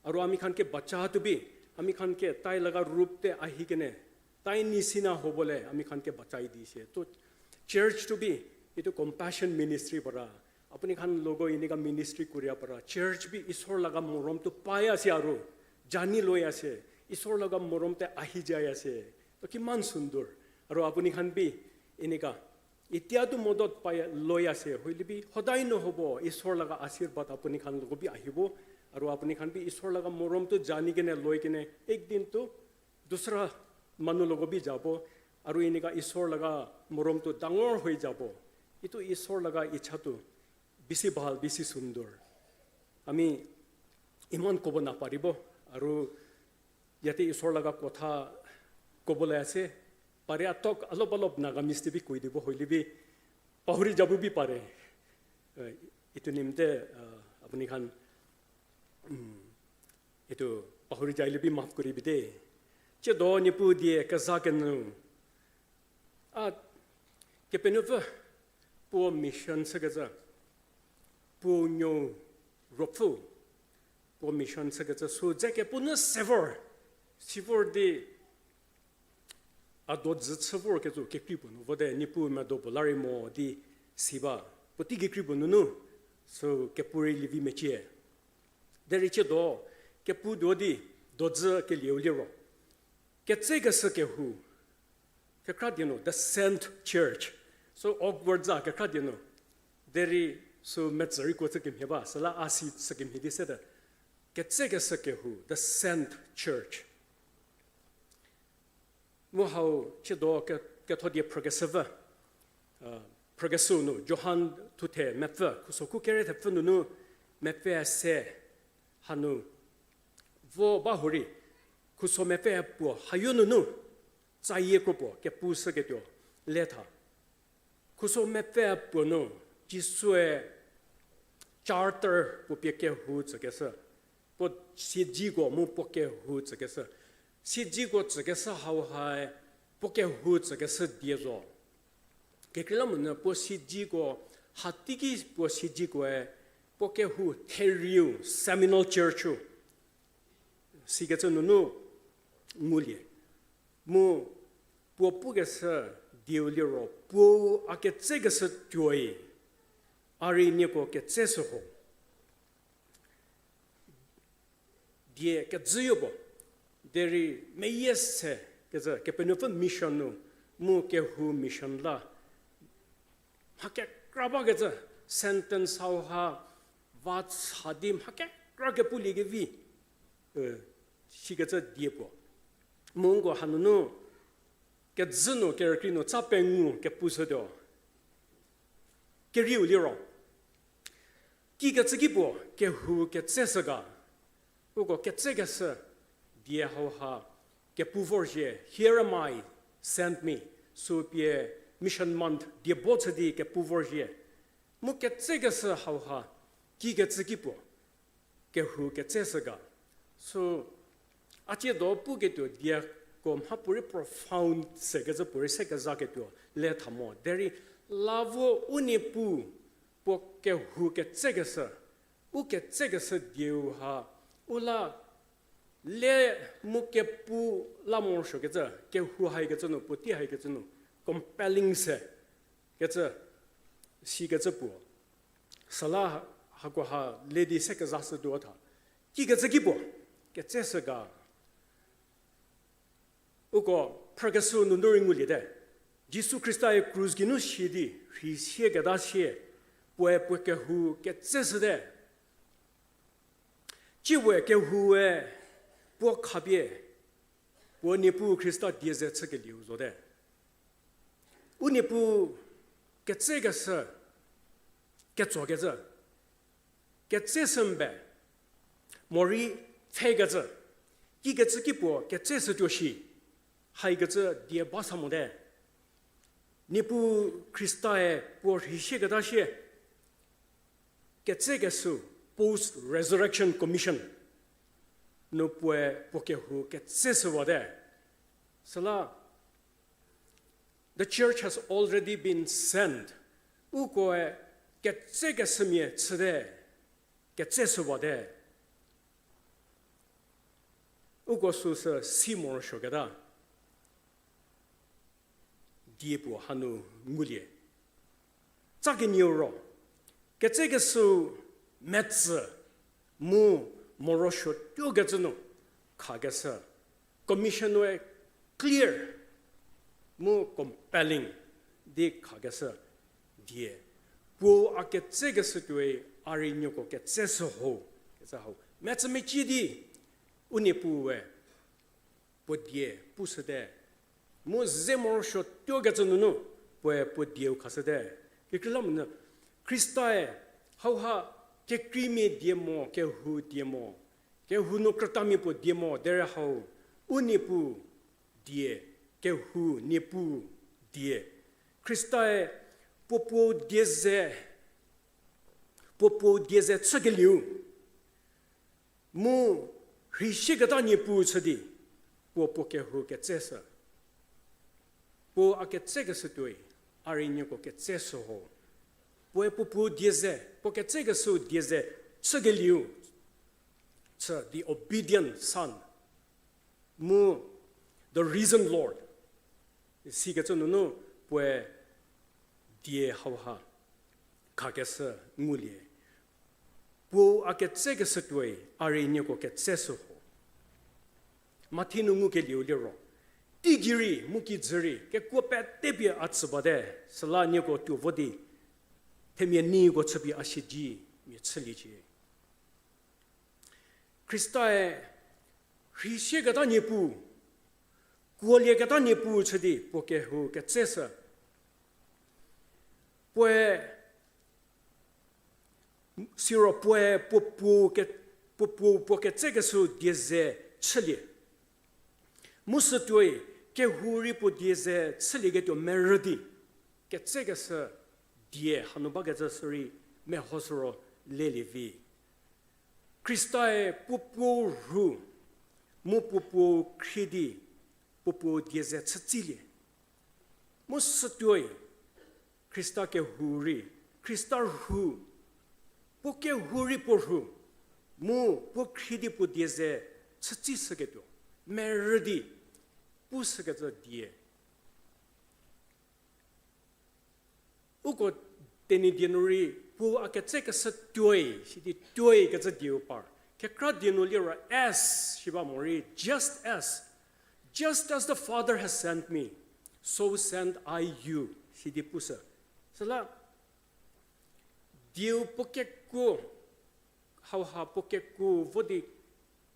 Aru a mi khan ke bacha tuo bi, a mi khan ke tai laga roop te a hie kene, tai nishina hobo le a mi khan ke bachai di se. To church tuo bi, itu Compassion Ministry para, a puo nei khan logo inika ministry koria para, church bi Isor laga morom tuo paya se aru, jani loya se, Isor laga morom te a hie jaya se. To kiman sundur. Aru a puo nei khan bi inika itia tuo modot paya loya se, hoilibi hodai nu hobo Isor laga ashirbad a puo nei khan logo bi a hiebo. Aru a puo nei khan bi Isor laga morom tuo jani kene loi kene ek din tuo dusra manu logo bi jabo. Aru inika Isor laga morom tuo dangor hoi jabo. Itu Isor laga icha tuo bisi bahal, bisi sundur. Ami iman kobo na paribo. Aru yate Isor laga kotha kobo la ase. Pare atok alop alop Nagamese te bi koi dibo hoilibi pahuri jabo bi pare. Itu nimte, a puo nei khan itu pahuri jai le bi maf kori bite. Tsiedo Niepuu die keza kenu. A Kepenuopfü puo mission chükecü, puo nuo ruopfü puo mission chükecü sü dze kepu nu se vor, si vor di a dojü chü vorkecü kekrei puo nu vote Niepuu medo puo la rei mo di si ba, puotei kekrei puo nunu sü kepu rei lievi mecie. Derei tsiedo kepu duo di dojü kelieu liro ketsekeshü kehou, kekra die nu the sent church. So awkward za kekra die nu. Derei sü metsü rei kuo chü kemhie ba, süla a si chü kemhie di sete. Ketsekeshü kehou, the sent church. Mu hau tsiedo ke, ketho die phrükeshü pfü, phrükeshü nu Johan thuthe mepfü, khuso khu kere thepfü nunu mepfü se hanu vo ba hurei, khuso mepfü puo hayo nunu tsayie kro puo kepu shüketuo le tha. Khuso mepfü puo nu Jisue charter puo pie kehou tsükeshü, puo siedziko mu puo kehou tsükeshü. Siedziko tsükeshü hauhae puo kehou tsükeshü die zo. Kekreilamonyü puo siedziko, hateiki puo siedzikoe puo kehou therieu seminal church-u sikecü nunu ngulie. Mu puo pukeshü dieu liro, puou a ketsekeshü tuoi, a rei nieko ketseshü ho. Die kejüyo puo, derei meyie se kecü, Kepenuopfü mission nu, mu kehou mission la, mha kekra bakecü, sentence hauha, va sa di mha kekra kepulie kevi, e, sikecü die puo. Mu nko hanunu, kejü nu, kerükrie nu, tsa pengou kepushütuo. Kerieu liro, kikecü ki puo kehou ketseshü ga, uko ketsekeshü die hauha kepu vorzhie, Here am I, send me. Sü pie Mission Month die bo chü di kepu vorzhie. Mu ketsekeshü hauha, kikecü ki puo kehou ketseshü ga. Sü a tsie do puketuo dieko mhapuorei profound sekecü puorei se kezaketuo le tha mo. Derei la vo u Niepuu puo kehou ketsekeshü, u ketsekeshü dieu ha, u la le mu kepu la morosuokecü, kehou haikecü nu, puotei haikecü nu, compelling se kecü, sikecü puo. Süla hakoha le di se kezashütuo tha. Kikecü ki puo ketseshü ga. Uko phrükeshü nunu rei nguliete. Jisu Khrista-e krus geinu si di rheisieketa sie, puoe puo kehou ketseshüte. Tsie we kehoue puo khapie, puo Niepuu Khrista die ze chükelieu zote. U Niepuu ketsekeshü, ketsokecü, ketseshü mbe, morei pfhekecü, kikecü ki puo ketseshütuo shi, haikecü die ba sa mote. Niepuu Khrista-e puo rheisieketa sie, ketsekeshü, Post Resurrection Commission nu puoe puo kehou ketseshüwate. Süla, the church has already been sent. Ukoe ketsekeshümia chüte, ketseshüwate. Uko süsü si morosuoketa die puo hanu ngulie. Tsa kenieu ro, ketsekeshü metsü mu morosuotuokecü nu khakeshü, commission-ue clear mu compelling di khakeshü die, puo a ketsekeshü tuoi a rei nieko ketseshü ho, kecü hau metsü mecie di u Niepuue puo die pushüte. Mu ze morosuotuokecü nunu puoe puo dieu khashüte. Kekreilamonyü Khrista-e hauha kekreimia die mo, kehou die mo, kehou nu krütamia puo die mo, derei hau u Niepuu die, kehou Niepuu die. Khrista-e puo puo die ze, puo puo die ze chükelieu mu rheisieketa Niepuu chü di, puo puo kehou ketseshü. Puo a ketsekeshü tuoi a rei nieko ketseshü ho. Puoe puo puo die ze, puo ketsekeshü die ze chükelieu, chü the obedient son, mu the risen Lord, sikecü nunu puoe die hauha khakeshü ngulie. Puo a ketsekeshü tuoi a rei nieko ketseshü ho. Mathi nu ngukelieu liro, teigei rei mu kijü rei kekuo pete pie a tsü bate, süla nieko tuo vo di themia neiko chüpie a siedzi mia chüliecie. Khrista-e rheisieketa Niepuu, kuolieketa Niepuu chü di puo kehou ketseshü. Puoe, siro puoe puo puo ke-, puo puo puo ketsekeshü die ze chülie. Mu sütuoi kehou rei puo die ze chülieketuo merü di, ketsekeshü die hanu bakecü sürei mehoshü ro lelie vi. Khrista-e puo puo rhu, mu puo puo khrie di, puo puo die ze chütsilie. Mu sütuoi Khrista kehou rei, Khrista rhu, puo kehou rei puo rhu, mu puo khrie di puo die ze chütsi shüketuo, merü di pu shükecü die. Uko Tenyidie nu rei puo a ketsekeshü tuoi, sidi tuoi kecü dieu par. Kekra die nu liro as shi ba morei, just as, just as the Father has sent me, so send I you, sidi pushü. Süla dieu puo kekuo, hauha puo kekuo vo di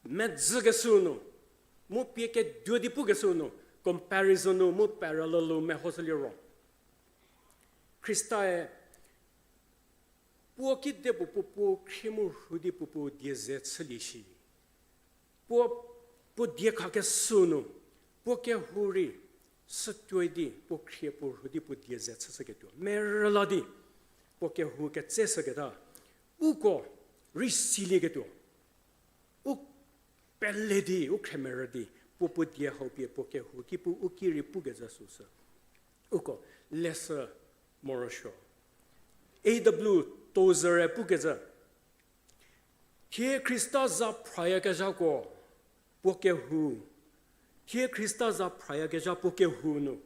medzükeshüu nu, mu pie keduo di pukeshüu nu, comparison nu mu parallel nu mehoshü liro, Khrista-e puo kedipuo puo puo khrie mu rhu di puo puo die ze chülie shi. Puo, puo die khakeshüu nu, puo kehou rei sütuoi di puo khrie puo rhu di puo die ze chüshüketuo merü la di, puo kehou ketseshüketa, uko rei silieketuo, u pele di, u khriemerü di, puo puo die hau pie puo kehou ki pu u ki rei pukecü süsü uko leshü morosuo. A W Tozer-e pukecü, thie Khrista za phrayakezhako puo kehou, thie Khrista za phrayakezha puo kehou nu,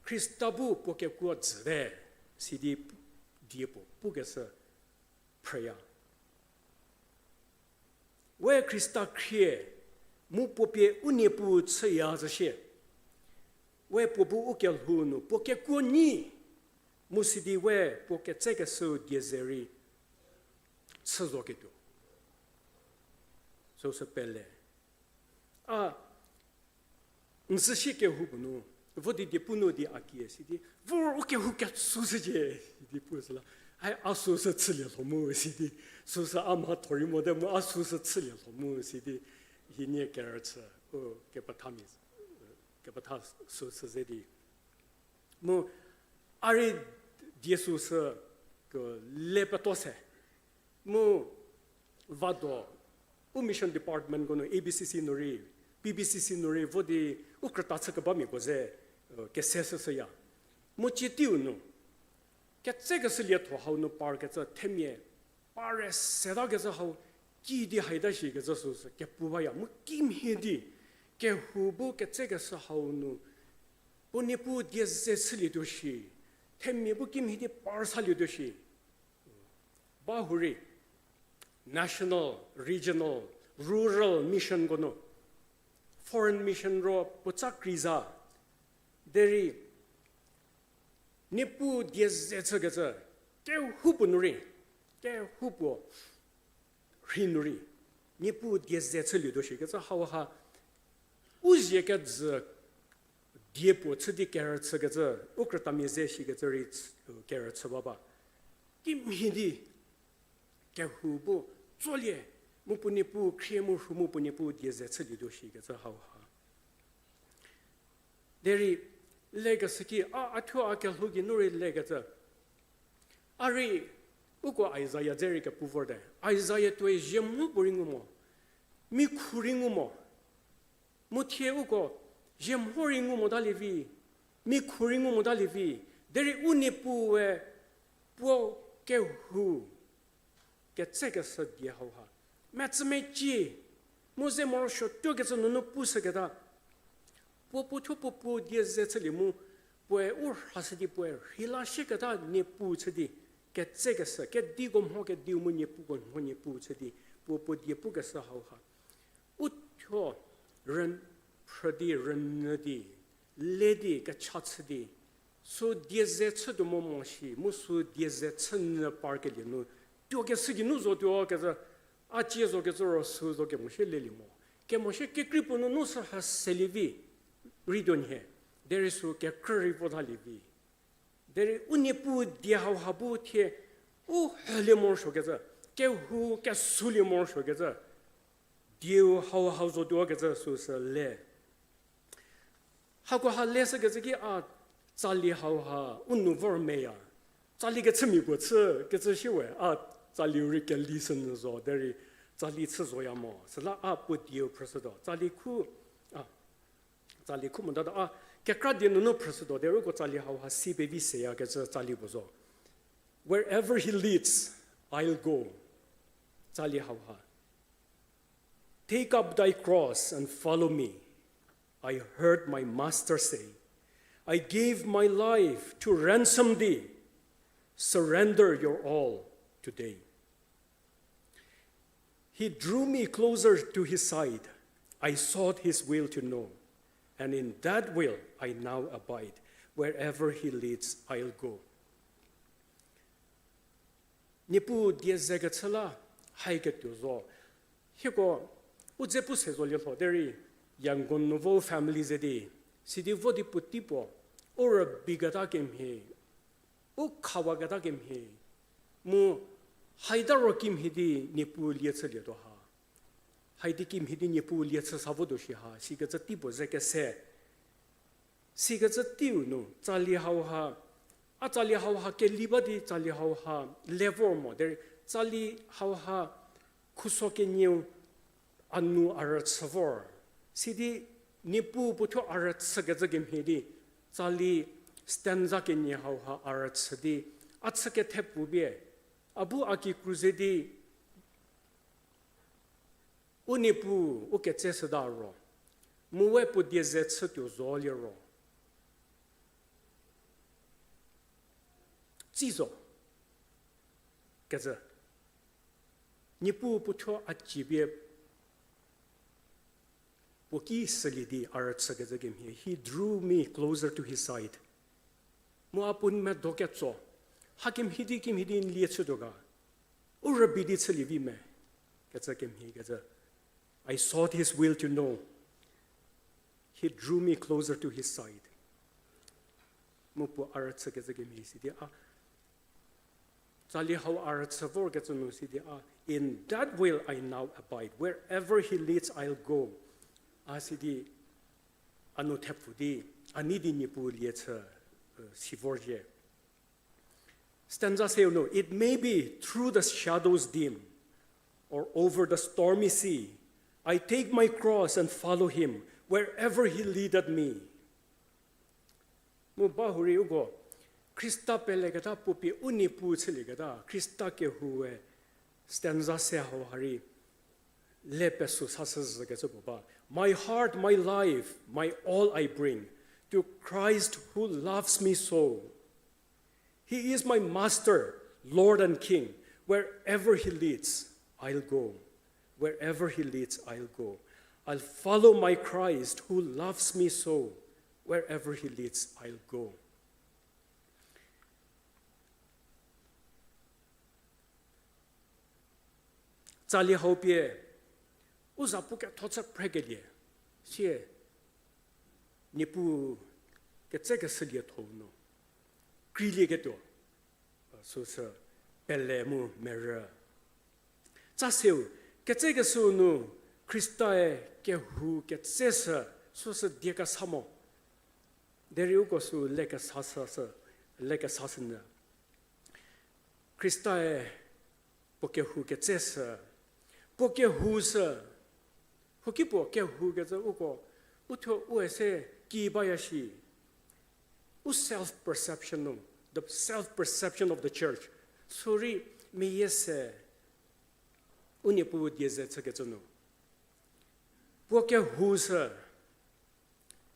Khrista bu puo kekuo dzüte, sidi die puo pukeshü phrüya. We Khrista khrie, mu puo pie u Niepuu chüya zhü shie. We puo bu u kelhou nu puo kekuo nyi, mu sidi we puo ketsekeshüu die ze rei chü zoketuo. Süsü pele. A, n zhü shie kehoupuo nu, vo di die pu nu di a kie sidi, vor u kehou ketsu shücie, sidi pu süla, ai a süsü chülie lho mu sidi, süsü a mhatho rei mote mu a süsü chülie lho mu sidi, hienie kerüchü, u kepethamia, kepetha süsü ze di. Mu a rei die süsü ke le peto se. Mu vado, u mission departmentko nu, A B C C nu rei, P B C C nu rei, vo di u krüta chü kebamiako ze, kese shüshüya. Mu cie teiu nu, ketsekeshü lietho hau nu parkecü themia, pare setakecü hau, kidi haita shikecü süsü kepu baya. Mu kimhie di, kehou bu ketsekeshü hau nu, puo Niepuu die ze chülietuo shi, themia bu kimhie di par salietuo shi. Ba hurei, national, regional, rural missionko nu, foreign mission ro puotsa kreiza, derei, Niepuu die ze chükecü, kehoupuo nu rei, kehoupuo rhei nu rei, Niepuu die ze chülietuo shikecü hauha, u zie kejü die puo chü di kerüchükecü, u krütamia ze shikecü rei, kerüchü ba ba. Kimhie di, kehou bu tsolie, mu puo Niepuu khrie mu rhu mu puo Niepuu die ze chülietuo shikecü hauha. Derei lekeshü ki, a, a thuo a kelhou geinu rei lekecü. A rei, uko Isaiah dze rei kepu vorte. Isaiah tuoi ziemho puorei ngu mo. Mikhu rei ngu mo. Mu thie uko, ziemho rei ngu motalie vi. Mikhu rei ngu motalie vi. Derei u Niepuue, puo kehou ketsekeshü die hauha, metsümecie, mu ze morosuo tuokecü nunu pushüketa, puo puo thuo puo puo die ze chülie mu, puoe u rhashü di puoe rheila shieketa Niepuu chü di, ketsekeshü, kediko mho kediu mu Niepuuko mho Niepuu chü di, puo puo die pukeshü hauha, u thuo rünyü phrü di, rünyü di, le di, kecha chü di, sü die ze chütuo mo mo shi, mu sü die ze chünyü parkelie nu, tuokeshü geinu zotuo kecü, a cie zokecü ro sü zo kemosie lelie mo. Kemosie kekrei puo nunu sü ha selie vi, rei tuo nhie, derei sü kekrü rei vothalie vi. Derei u Niepuu die hauha bu thie, u hülie morosuokecü, kehou kesulie morosuokecü, dieu hauha zotuo kecü süsü le. Hakoha leshükecü ki a tsali hauha u nu vor meya. Tsali kechümia puo chü kecü shie we, a tsaliu rei keli shünyü zo, derei tsali chü zoya mo. Süla a puo dieu phrüshütuo. Tsali khu, a, tsali khu motatuo, a, kekra die nunu phrüshütuo, derei uko tsali hauha si pevi seyakecü tsali puo zo. Wherever he leads, I'll go. Tsali hauha. Take up thy cross and follow me, I heard my master say. I gave my life to ransom thee. Surrender your all today. He drew me closer to his side. I sought his will to know, and in that will I now abide. Wherever he leads, I'll go. Niepuu die ze kechü la, haiketuo zo. Hieko, u dze pu se zo lielho derei, Yangon nu vo family ze di, sidi vo di puotei puo, u rübei keta kemhie, u khawaketa kemhie, mu haita ro kimhie di Niepuu lie chülietuo ha. Haidi kimhie di Niepuu lie chü sa votuo shi ha, sikecü tei puo ze kese. Sikecü teiu nu, tsali hauha, a tsali hauha keli ba di tsali hauha le vor mo, derei tsali hauha khuso kenieu a nu a rüchü vor. Sidi Niepuu puothuo a rüchükecü kemhie di, tsali stanza kenie hauha a rüchü di, a chü kethe puo pie, a bu a kikru ze di, u Niepuu u ketse shüta ro, mu we puo die ze chütuo zo liro, tsi zo kecü, Niepuu puothuo a cie pie puo ki sülie di a rüchükecü kemhie, he drew me closer to his side. Mu a puo n medo ketso, hakemhie di kimhie di n lie chütuo ga, u rübei di chülie vi me, kecü kemhie kecü. I sought his will to know. He drew me closer to his side. Mu puo a rüchükecü kemhie sidi a, tsali hau a rüchü vorkecü nu sidi a, in that will I now abide. Wherever he leads, I'll go. A sidi, a nu thepfu di, a nei di Niepuu lie chü, si vorzhie. Stanza seu nu, it may be through the shadows dim or over the stormy sea, I take my cross and follow him wherever he leadeth me. Mu bahurei uko, Khrista peleketa puo pie u Niepuu chülieketa, Khrista kehoue stanza se hau harei, le pesü sashü zhükecü puo ba. My heart, my life, my all I bring to Christ who loves me so. He is my master, Lord and King. Wherever he leads, I'll go. Wherever he leads, I'll go. I'll follow my Christ who loves me so. Wherever he leads, I'll go. Tsali hau pie, u za pu ketho chü phrekelie, sie, Niepuu ketsekeshü lietho nu, kreilieketuo, süsü pele mu merü. Tsa seu, ketsekeshü nu, Khristae kehou ketse sü, süsü die kesa mo. Derei uko sü lekesa sü, lekesa sünyü. Khristae puo kehou ketse sü, puo kehou sü, huoki puo kehou kecü uko, uthuo u e se ki baya shi, u self perception nu, the self perception of the church, sürei meyie se, u Niepuu die ze chükecü nu. Puo kehou sü,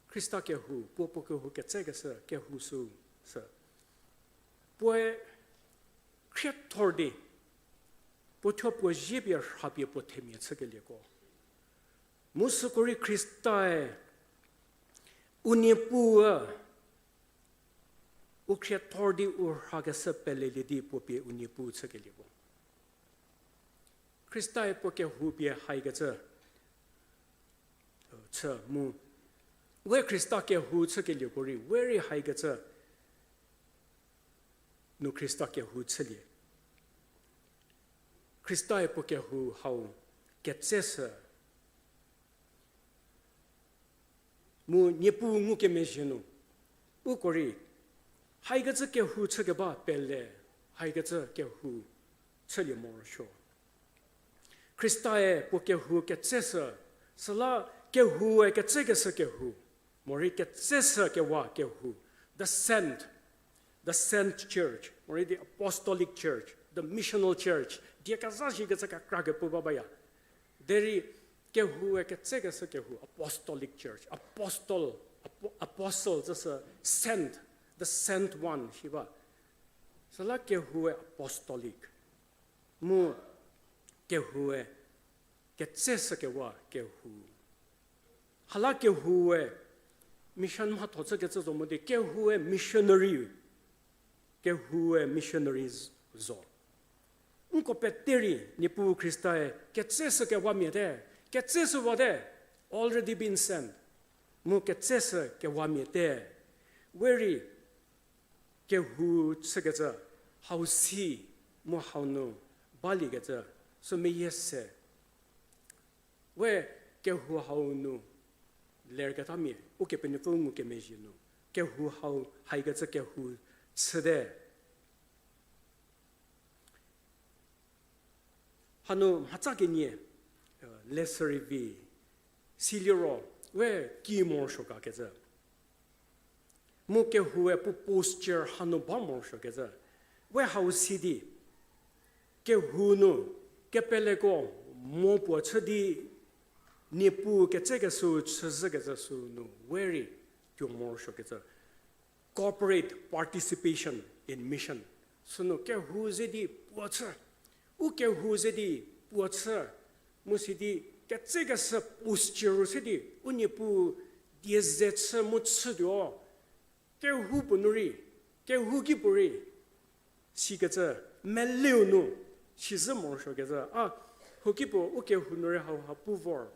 Khrista kehou, puo puo kehou ketsekeshü, kehou sü, sü. Puoe khriethor di, puo thuo puo zie pie rhapie puo themia chükelieko. Mu süko rei Khristae, u Niepuu, u khriethor di u rhakeshü pelelie di puo pie u Niepuu chükelieko. Khristae puo kehou pie haikecü, chü mu, we Khrista kehou chükelieko rei, we rei haikecü, nu Khrista kehou chülie. Khristae puo kehou hau ketseshü. Mu Niepuu ngukemezhie nu, uko rei, haikecü kehou chükeba pele, haikecü kehou chülie morosuo. Khristae puo kehou ketseshü, süla kehoue ketsekeshü kehou, morei ketseshükewa kehou, the sent, the sent church, morei the apostolic church, the missional church, die kezha shikecü kekra kepu ba baya. Derei kehoue ketsekeshü kehou, apostolic church, apostle, apo-, apostle tsüsü sent, the sent one shi ba. Süla kehoue apostolic, mu kehoue ketseshükewa kehou. Hala kehoue mission mhatho chükecü zo mo di kehoue missionary, kehoue missionary z-, zo. Nko pete rei Niepuu Khrista-e ketseshükewamia te, ketseshüwate, already been sent. Mu ketseshükewamia te. We rei kehou chükecü, hau si mu hau nu baliekecü, sü meyie se. We kehou hau nu lerketamia, Ukepenuopfü ngukemezhie nu, kehou hau haikecü kehou chüte. Hanu mhatsa kenie, lesü rei vi, siliro, we ki morosuo kakecü. Mu kehoue puo posture hanu ba morosuokecü. We hau si di, kehou nu, kepeleko mo puo chü di, Niepuu ketsekeshüu chüzhükecü sünu, we rei tuo morosuokecü. Corporate participation in mission. Sünu kehou ze di puo chü, u kehou ze di puo chü, mu sidi ketsekeshü posture se di, u Niepuu die ze chü mu chütuo, kehou puo nu rei, kehou ki puo rei, sikecü, meleu nu, sizhü morosuokecü, a, huoki puo u kehou nu rei hauha pu vor.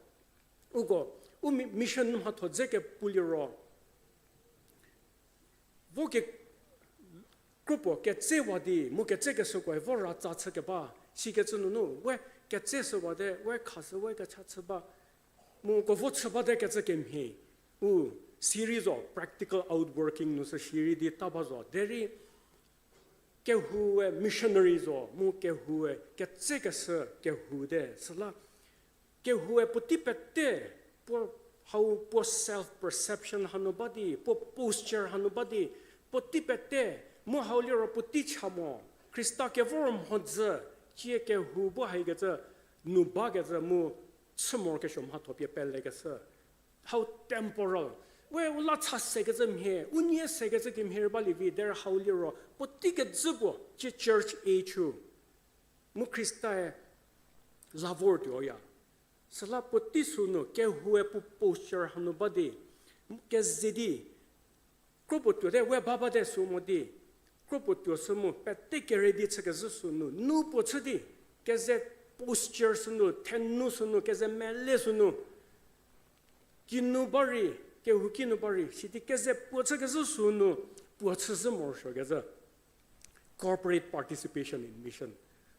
Uko, u mi-, mission mhatho dze kepu liro, vo ke, kropuo ketsewa di, mu ketsekeshükoe vo ratsa chükeba, sikecü nunu, we ketseshüwate, we khashü, we kecha chü ba, mu ko vo chü bate kecü kemhie, u, siri zo, practical outworking nu sü siri di ta ba zo. Derei, kehoue missionary zo, mu kehoue ketsekeshü kehou te, süla, kehoue puotei pete, puo hau puo self perception hanu ba di, puo posture hanu ba di, puotei pete, mu hau liro puotei cha mo, Khrista kevor mhodzü, cie kehou bu haikecü, nu bakecü mu chü morokesuo mhatho pie pelekeshü. Hau temporal. We u la cha sekecü mhie, u nie sekecü kemhie rei balievi, derei hau liro puotei kejü puo, cie church age-u. Mu Khrista-e la vortuoya. Süla puotei sünu, kehoue puo posture hanu ba di, keze di, kropuo tuote we ba bate sü mo di, kropuo tuo sü mu pete kere di chükezhü sünu, nu puo chü di, keze posture sünu, thenu sünu, keze mele sünu, kinu ba rei, kehou kinu ba rei, sidi keze puo chükezhü sünu, puo chüzhü morosuokecü. Corporate participation in mission.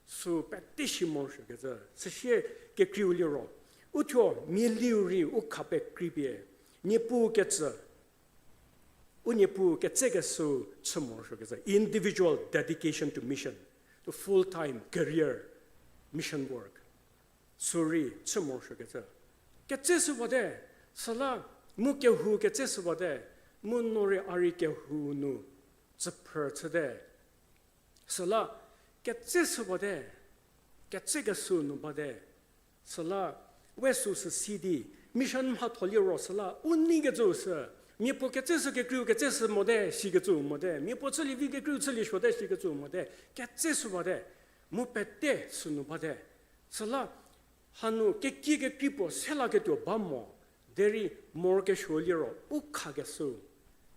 Sü pete shi morosuokecü. Süsie kekreiu liro, u thuo mialiu rei u kha pekreipie, Niepuu ketsü, u Niepuu ketsekeshü chü morosuokecü. Individual dedication to mission, to full-time career mission work. Sürei chü morosuokecü. Ketseshüwate, süla mu kehou ketseshüwate, mu no rei a rei kehou nu tsüphrü chüte. Süla ketseshüwate, ketsekeshü nu bate. Süla we süsü si di, mission mhatho liro süla u neikecü sü, miapuo ketseshü kekreiu ketseshü mote, sikecü mote, miapuo chülievi kekreiu chülie suote, sikecü mote, ketseshüwate, mu pete sünu bate. Süla hanu kekie kekrei puo selaketuo ba mo, derei morokesuo liro u khakeshü,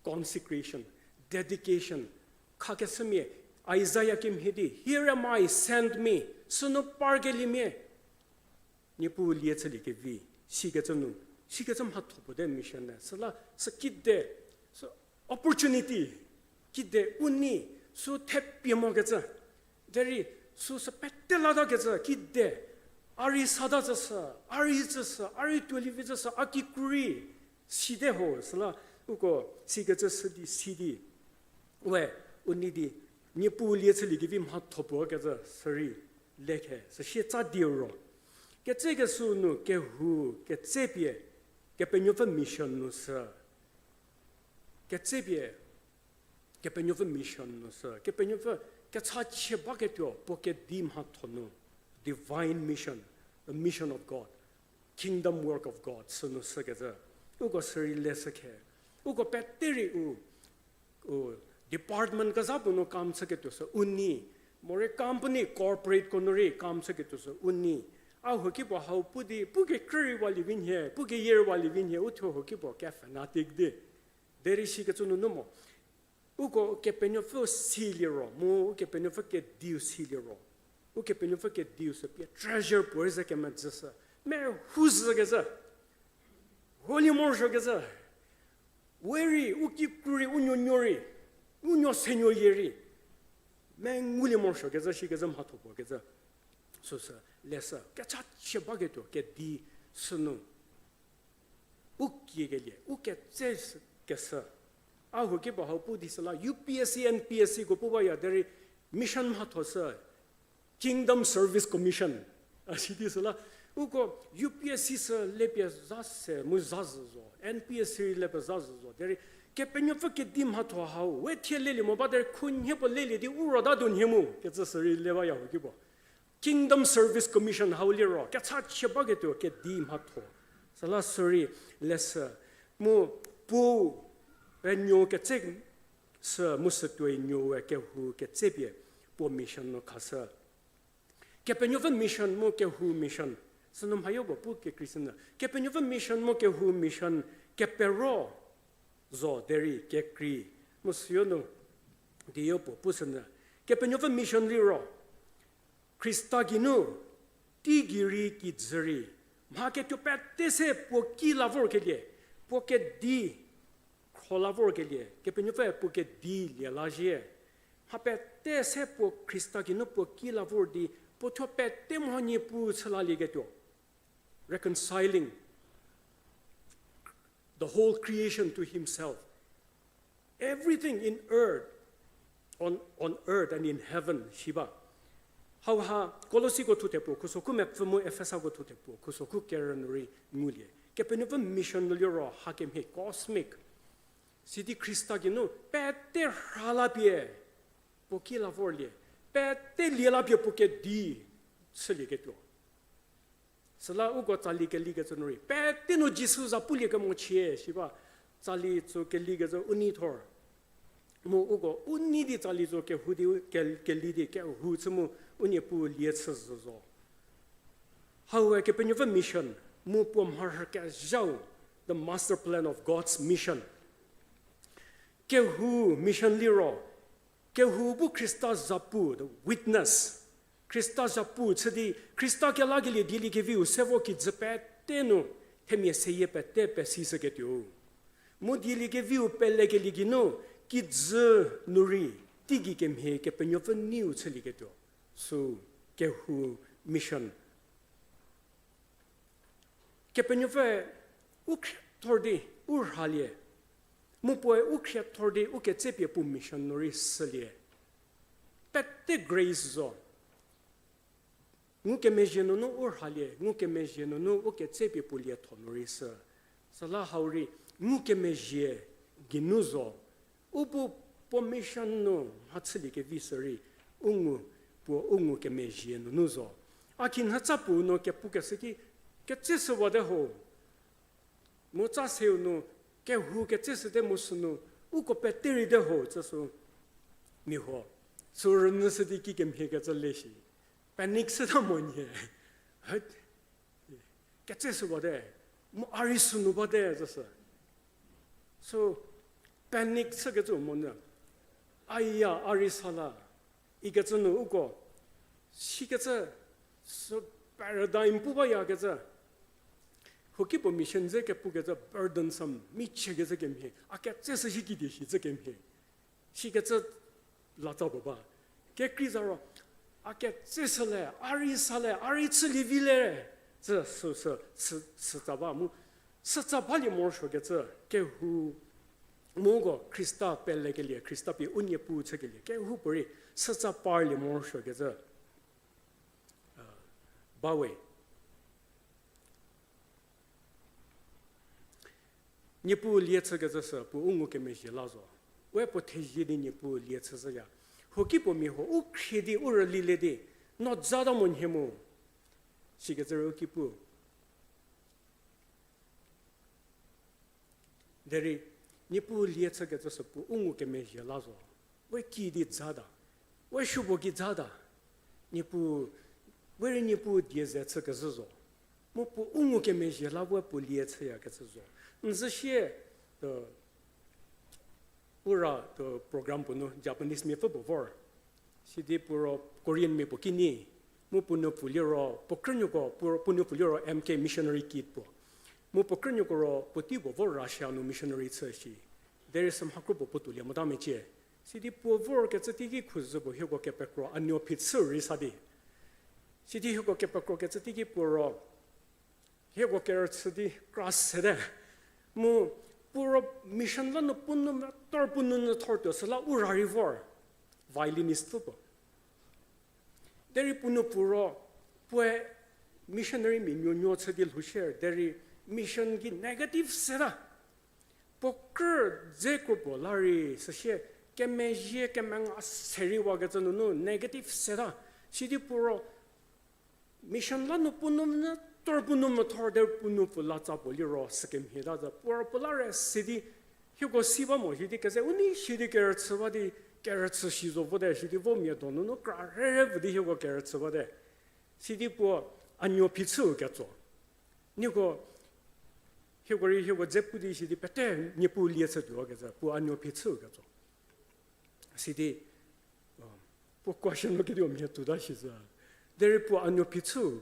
consecration, dedication, khakeshümia, Isaiah kemhie di, Here am I, send me, sünu parkeliemia, Niepuu lie chüliekevi, sikecü nu, sikecü mhatho puo te mission-e, süla sü kide, sü opportunity, kide u nei, sü thepie mokecü, derei süsü pete latakecü kide, a rei sata tsüsü, a rei tsüsü, a rei tuolievi tsüsü, a kikru rei, site ho, süla uko sikecü sü di, si di, we, u nei di, Niepuu lie chüliekevi mhatho puo kecü sürei lekhe, süsie tsa di ro. Ketsekeshü nu kehou ketsepie, Kepenuopfü mission nu sü. Ketsepie, Kepenuopfü mission nu sü. Kepenuopfü kechachie baketuo puo kedi mhatho nu. divine mission, the mission of God, kingdom work of God, sünu sükecü. Uko sürei leshü khe. Uko pete rei u, u department kezha puo nu kam chüketuo sü u nei, morei company, corporateko nu rei kam chüketuo sü u nei. A huokipuo hau pu di, pu kekrü rei walie vi nhie, pu keyie rei walie vi nhie, u thuo huokipuo ke fanatic di. Derei sikecü nunu mo. Uko Kepenuopfü silie ro, mu Ukepenuopfü kediu silie ro. Ukepenuopfü kediu sü pie treasure puorei ze kemedzü sü. Mehou zhükecü. Holie morosuokecü. We rei, u kikru rei, u nuonuo rei, u nuo senuolie rei. Mengulie morosuokecü, sikecü mhatho puo kecü. Süsü, leshü, kechachie baketuo, kedi sünu. U kiekelie, u ketse kesü. A huokipuo hau pu di süla, U P S C, N P S Cko pu baya derei mission mhatho sü, Kingdom Service Commission. A sidi süla, uko U P S C sü lepie za se mu za zhü zo, N P S C rei lepie za zhü zo. Derei, Kepenuopfü kedi mhatho hau, we thie lelie mo ba derei khunhie puo lelie di u rota du nhie mu, kecü sürei le baya huokipuo. Kingdom Service Commission hau liro, kechachie baketuo kedi mhatho. Süla sürei leshü, mu puo, e nuo ketse sü mu sütuoi nuoe kehou ketsepie puo mission nu khashü. Kepenuopfü mission mu kehou mission. Sünu mhayo puo pu kekrei sünu. Kepenuopfü mission mu kehou mission kepero zo derei kekrei. Mu süyo nu diyo puo pu sünu. Kepenuopfü mission liro Khrista geinu, teigei rei kijü rei, mha ketuo pete se puo ki la vorkelie, puo kedi khro la vorkelie, Kepenuopfü puo kedi lie la zhie. Mha pete se puo Khrista geinu puo ki la vor di, puo thuo pete mho Niepuu chü lalieketuo. Reconciling the whole creation to himself. Everything in earth, on, on earth and in heaven, shi ba. Hauha, Kolosiko thuthe puo, khusokhu mepfü mu Efesako thuthe puo, khusokhu kerü nu rei ngulie. Kepenuopfü mission nu liro hakemhie cosmic. Sidi Khrista geinu pete rha la pie, puo ki la vorlie. Pete lie la pie puo kedi chülieketuo. Süla uko tsali kelikecü nu rei, pete nu Jisu za pulie kemochie, shi ba, tsali tsü kelikecü u nei thor. Mu uko u nei di tsali tsü kehou di, ke-, keli di, kehou chü mu u Niepuu lie chü zhü zo. Haue Kepenuopfü mission, mu puo mharhü kezhau, the master plan of God's mission. Kehou mission liro, kehou bu Khrista zapu, the witness. Khrista zapu chü di, Khrista kelakelie dieliekeviu se vo kijü pete nu, themia seyie pete pesishüketuo. Mu dieliekeviu pelekelie geinu, kijü nu rei, teigei kemhie Kepenuopfü neiu chülieketuo. Sü, kehou mission. Kepenuopfü u khriethor di u rhalie. Mu puoe u khriethor di u ketsepie puo mission nu rei shülie. Pete grace zo. Ngukemezhie nunu u rhalie, ngukemezhie nunu u ketsepie puo lietho nu rei shü. Süla hau rei ngukemezhie geinu zo. U bu puo mission nu mhachüliekevi sü rei, u ngu, puo u ngukemezhie nunu zo. A kinhatsa puo nu kepukeshü ki, ketseshüwate ho. Mu tsa seu nu, kehou ketseshüte mu sünu, uko pete rei te ho, tsü sü, mia huo. Sü rünyüshü di kikemhiekecü le shi. Panic shüta mo nhie. Ketseshüwate, mu a rei sünu bate, tsü sü. Sü panic chükecü monyü. Aya, a rei sa la. Ikecü nu uko. Sikecü, sü paradigm pu bayakecü. Huokipuo mission ze kepukecü burdensome, michiekecü kemhie. A ketseshü shi kidi shi cü kemhie. Sikecü latsa puo ba. Kekrei za ro, a ketseshü le, a rei sa le, a rei chülie vi le. Tsü sü, sü, sü, sütsa ba mu. Sütsa balie morosuokecü, kehou, mu uko Khrista pelekelie, Khrista pie u Niepuu chükelie, kehoupuorei sütsa parlie morosuokecü, bawe. Niepuu lie chükecü sü puo u ngukemezhie la zo. We puo thezie di Niepuu lie chüzhüya. Huokipuo mia huo u khrie di u rülilie di, no zata mo nhie mu. Sikecü rei u ki pu. Derei, Niepuu lie chükecü sü puo u ngukemezhie la zo. We ki di dzata. We supuo ki dzata. Niepuu, we rei Niepuu die ze chükezhü zo. Mu puo u ngukemezhie la we puo lie chüyakecü zo. N zhüshie, u ra, program puo nu Japanese miapfü puo vor. Sidi puo ro Korean mia puo kinyi. Mu puo nupfu liro, puo krünuoko, puo, puo nupfu liro M K missionary kid puo. Mu puo krünuoko ro puotei puo vo Russia nu missionary chü shi. Derei sü mhakro puo puo tuolie mota mecie. Sidi puo vorkecü teiki khuzü puo hieko kepekro a nuo phichü rei sa di. Sidi hieko kepekrokecü teiki puo ro hieko kerüchü di kra sete. Mu puo ro mission la nu puo nou metor puo nou nu thor tuo süla u ra rei vor. Violinist pfü puo. Derei puo nupfu ro, puoe missionary mia nuonuo chü di lhou shie, derei mission gei negative seta. Puo krü dze kro puo la rei süsie, kemezhie kemenga se rei wakecü nunu negative seta. Sidi puo ro, mission la nu puo nou metor puo nou methor derei puo nupfu latsa puo liro sükemhie ta zü. Puo ro puo la re sidi, hieko si ba mo sidi keze u nei sidi kerüchü ba di, kerüchü si zo vote sidi vo mia donunu kra rere pfü di hieko kerüchü bate. Sidi puo a nuo phichüu ketso. Nieko, hieko rei hieko dze pu di sidi pete Niepuu lie chütuo kecü, puo a nuo phichüu ketso. Sidi, puo question lo kediu mhie tuota shi zü. Derei puo a nuo phichüu,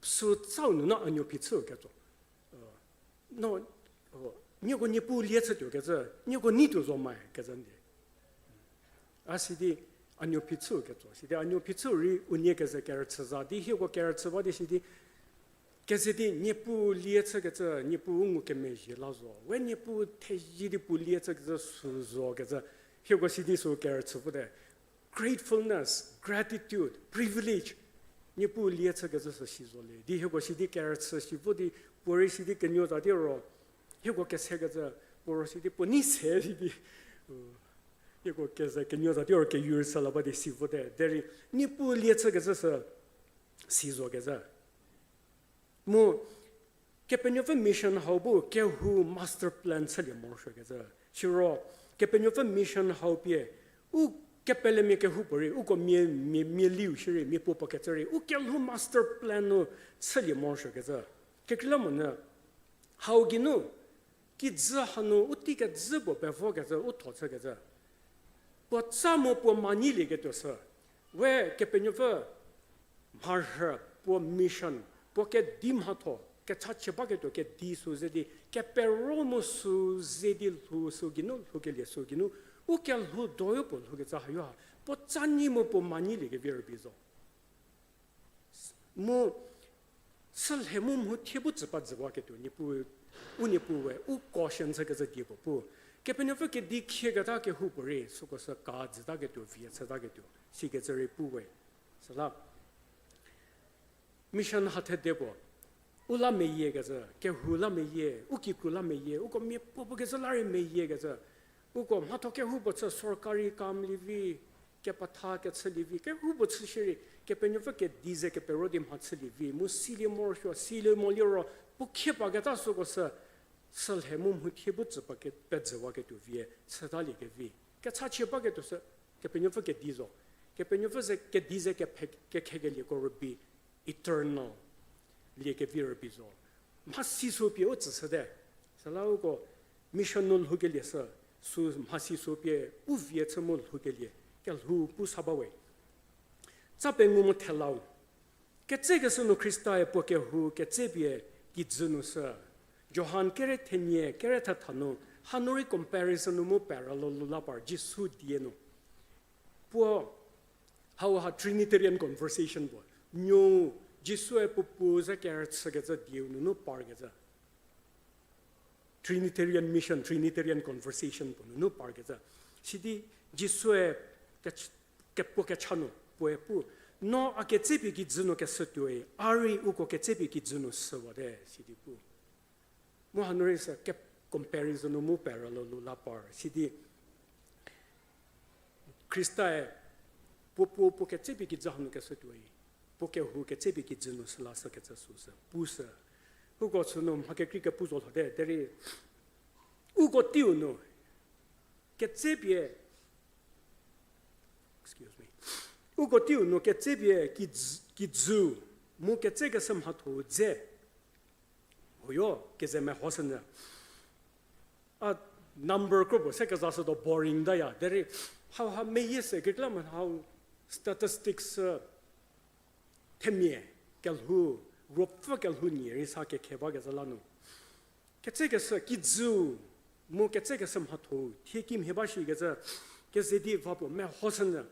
sü tsau nunu a nuo phichüu ketso. No, nieko Niepuu lie chütuo kecü, nieko nei tuo zo mai kecü ndi. A sidi a nuo phichüu ketso, sidi a nuo phichüu rei unie keze kerüchü za di hieko kerüchü ba di sidi, keze di Niepuu lie chükecü, Niepuu u ngukemezhie la zo. We Niepuu thezie di puo lie chükecü sü zo kecü, hieko sidi sü kerüchü vote. Gratefulness, gratitude, privilege. Niepuu lie chükecü sü si zo le di hieko sidi kerüchü si vo di, puo rei sidi kenuo za di ro, hieko kesekecü, puo ro sidi puo nei se sidi, hieko keze kenuo za di ro keyu rei sü la ba di si vote. Derei Niepuu lie chükecü sü si zo kecü. Mu Kepenuopfü mission hau bu kehou master plan chülie morosuokecü. Siro, Kepenuopfü mission hau pie, u kepelemia kehoupuorei, uko mia, mia, mia liu shierei, mia puo puo kecü rei, u kelhou master plan nu chülie morosuokecü. Kekreilamonyü, hau geinu, kijü hanu u tei kejü puo pevokecü, u tho chükecü. Puo tsa mu puo manyilieketuo sü, we Kepenuopfü mharhü puo mission, puo kedi mhatho, kechachie baketuo kedi sü ze di, kepero mu sü ze di lhou sü geinu, lhoukelie sü geinu, u kelhou doyo puo lhoukecü hayo ha, puo tsa nyi mu puo manyiliekevi rübei zo. Mu, sülhe mu mhothie bu tsü pa jüwaketuo, Niepuu, u Niepuu we, u caution chükecü die puo pu. Kepenuopfü kedi khieketa kehoupuorei, süko sü ka jütaketuo, vie chütaketuo, sikecü rei pu we. Süla, mission hathede puo, u la meyiekecü, kehou la meyie, u kikru la meyie, uko mia puo puo kecü la rei meyiekecü, uko mhatho kehoupuo chü sorkari kam lievi, kepetha kechü lievi, kehoupuo chü shierei, Kepenuopfü kedi ze kepero di mha chülievi, mu silie morosuo, silie moliro, puo khie paketa süko sü, sülhe mu mhothie bu tsü pa ke, pejüwaketuo vie, chütaliekevi. Kechachie baketuo sü, Kepenuopfü kedi zo. Kepenuopfü ze kedi ze kephe, kekhekelieko rübei, eternal liekevi rübei zo. Mhasi sü pie u tsüshüte. Süla uko mission nu lhoukelie sü, sü mhasi sü pie u vie chü mu lhoukelie, kelhou pu sa bawe. Tsa pengou mu thelau. Ketsekeshü nu Khrista-e puo kehou ketsepie kijü nu sü. Johan kere thenie, kere thetha nu, hanu rei comparison nu mu parallel lu la par Jisu die nu. Puo, hauha Trinitarian conversation puo. Nuou, Jisue puo puo ze kerüchükecü dieu nunu parkecü. Trinitarian mission, Trinitarian conversation puo nunu parkecü. Sidi Jisue ke, kepuo kecha nu, puoe pu, no a ketsepie kijü nu keshü tuoi, a rei uko ketsepie kijü nu shüwate, sidi pu. Mu hanu rei sü ke comparison nu mu parallel lu la par, sidi Khrista-e puo puo puo ketsepie kijü hanu keshü tuoi. Puo kehou ketsepie kijü nu süla sükecü süsü pushü. Uko sünu mha kekrei kepu zo lhote, derei uko teiu nu ketsepie, excuse me, uko teiu nu ketsepie kijü, kijü mu ketsekeshü mhatho-u dze. Hoyo, keze mehoshünyü. A number kro puo se kezashütuo boring taya. Derei hauha meyie se kekreilamonyü hau statistics, themia kelhou, ruopfü kelhou nie rei sa kekhe bakezhü la nu. Ketsekeshü kijü mu ketsekeshü mhatho-u thie kimhie ba shikecü, keze di va puo mehoshünyü.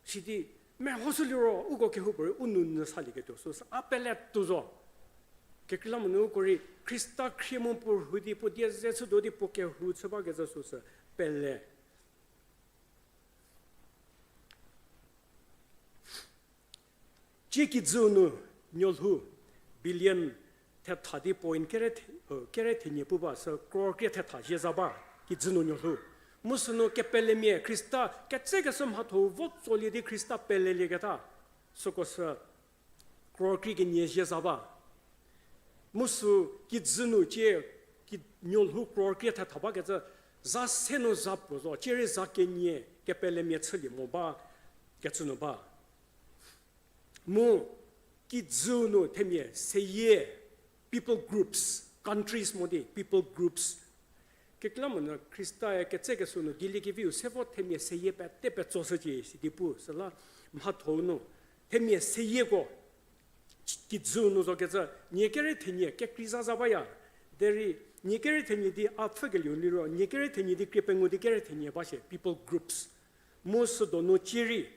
Sidi mehoshü liro uko kehoupuorei u nou nyü salieketuo süsü a pele tuo zo. Kekreilamonyü uko rei Khrista khrie mu puo rhu di puo die ze chütuo di puo kehou chü bakecü süsü pele. Tsie kijü nu nuolhou billion thetha di point kere the-, kere thenie pu ba sü crore krie thetha zie za ba kijü nu nuolhou. Mu sünu kepelemia Khrista ketsekeshü mhatho-u vo tsolie di Khrista pelelieketa süko sü crore krie kenie zie za ba. Mu sü kijü nu tsie ki-, nuolhou crore krie thetha bakecü za se nu za puo zo, tsie rei za kenie kepelemia chülie mo ba kecü nu ba. Mu kijü nu themia seyie, people groups, countries mo di people groups. Kekreilamonyü Khrista-e ketsekeshü nu dieliekeviu se vo themia seyie pete petsoshücie sidi pu süla mhatho-u nu themia seyieko kijü nu zokecü nie kere thenie kekrei za za baya. Derei nie kere thenie di a pfhükelieu liro nie kere thenie di krie pengou di kere thenie ba shie people groups. Mu südonu tsie rei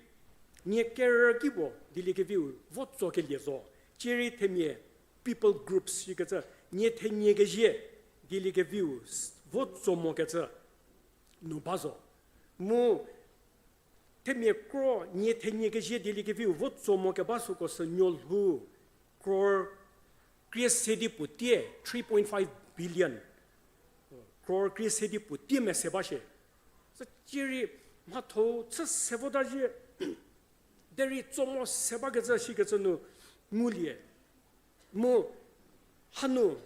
nie kerü ki puo dieliekeviu vo tsokelie zo. Tsie rei themia people groups ikecü nie thenie kezie dieliekeviu vo tso mokecü nu ba zo. Mu themia kro nie thenie kezie dieliekeviu vo tso mokeba süko sü nuolhou crore krie se di puo tie, three point five billion, crore krie se di puo tie mese ba shie. Sü tsie rei mhatho-u chü se vota zhie, derei tso mo se bakecü shikecü nu ngulie. Mu hanu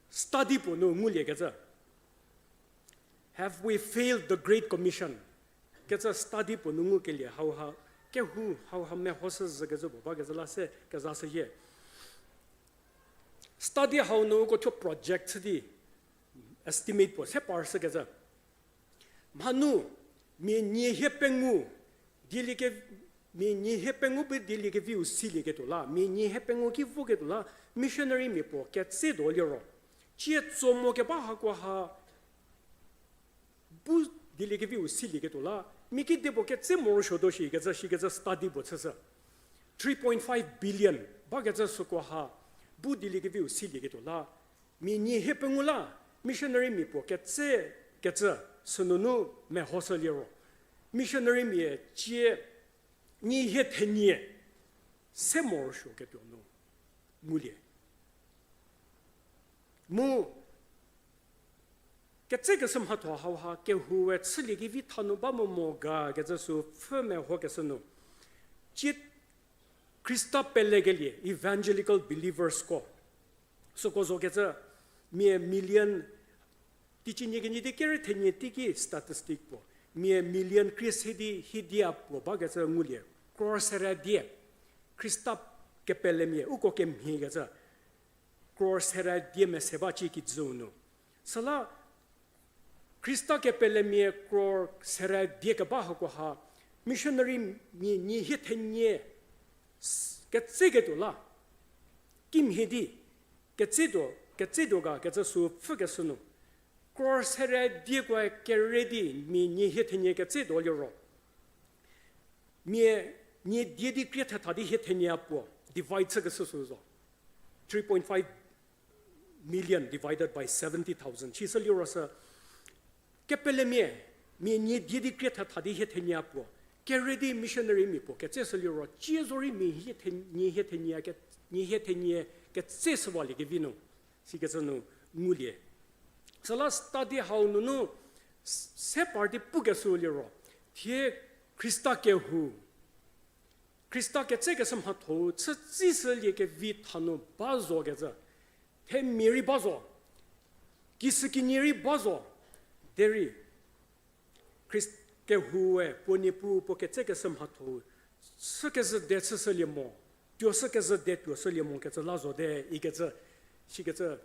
study puo nu nguliekecü, Have we failed the Great Commission? Kecü study puo nu ngukelie hauha, kehou hauha mehoshü zhükecü puo bakecü la se kezashüyie. Study hau nu uko thuo project chü di estimate puo se parshükecü. Mhanu, mia nie hie pengou, dielieke, mia nie hie pengou pie dieliekeviu silieketuo la, mia nie hie pengou ki voketuo la, missionary mia puo ketse tuo liro, tsie tso mo keba hakoha bu dieliekeviu silieketuo la, mia kidepuo ketse morosuotuo shikecü, shikecü study puo chüshü. Three point five billion bakecü sükoha bu dieliekeviu silieketuo la, mia nie hie pengou la, missionary mia puo ketse, kecü sünunu mehoshü liro, missionary mia tsie nie hie thenie se morosuoketuo nu ngulie. Mu ketsekeshü mhatho hauha kehoue chüliekevi tha nu ba mo mo ga kecü sü pfhü mehokeshü nu, tsie Khrista pelekelie evangelical believersko, süko zokecü mia million, teicie nie kenie di kere thenie teiki statistic puo, mia million krie se di hiedia puo bakecü ngulie, crore sera die. Khrista kepelemia uko kemhiekecü crore sera die mese ba tsie kijüu nu. Süla Khrista kepelemia crore sera die keba hakoha, missionary mia nie hie thenie ketseketuo la, kimhie di ketsetuo, ketsetuo ga kecü sü pfhükeshü nu, crore sera diekoe kere di mia nie hie thenie ketsetuo liro, mia nie die di krie thetha di hie thenie a puo divide chükeshü sü zo. Three point five million divided by seventy thousand. Sisü liro sü kepelemia, mia nie die di krie thetha di hie thenie a puo kere di missionary mia puo ketseshü liro, tsie zorei mia hie the-, nie hie thenie ke-, nie hie thenie ketseshüwaliekevi nu. Sikecü nu ngulie. Süla study hau nunu s-, se par di pukeshü liro, thie Khrista kehou Khrista ketsekeshü mhatho-u chü tsishülie kevi tha nu ba zokecü, themia rei ba zo, kisükinyi rei ba zo, derei Khrist-, kehoue puo Niepuu puo ketsekeshü mhatho-u chükezhü de chüshülie mo, tuoshükezhü de tuoshülie mokecü la zote ikecü, sikecü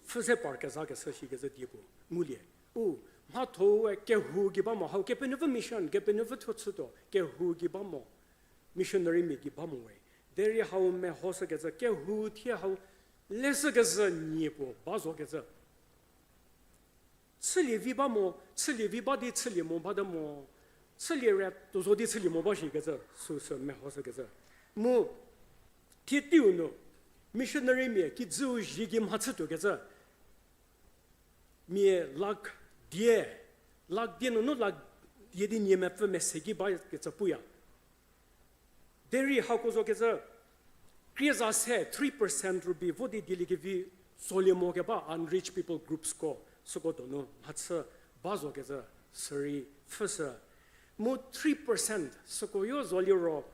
pfhü se parkezhakeshü shikecü die puo ngulie. U, mhatho-ue kehou gei ba mo, hau Kepenuopfü mission, Kepenuopfü thuo chütuo, kehou gei ba mo, missionarymia gei ba mo we. Derei hau mehoshükecü, kehou thie hau leshükezhü nie puo ba zokecü. Chülie vi ba mo, chülie vi ba di chülie mo bate mo, chülie re tuo zo di chülie mo ba shikecü, süsü mehoshükecü. Mu, thie teiu nu, missionarymia kijüu zhie gei mhachütuokecü, mia lakh die, lakh die nunu lakh die di nie mepfü mese gei bakecü puya. Derei hako zokecü, krie za se three percent rübei vo di dieliekevi tsolie mo keba unreached people groupsko, süko donu mhachü ba zokecü, sürei pfhüshü. Mu three percent süko yo zo liro,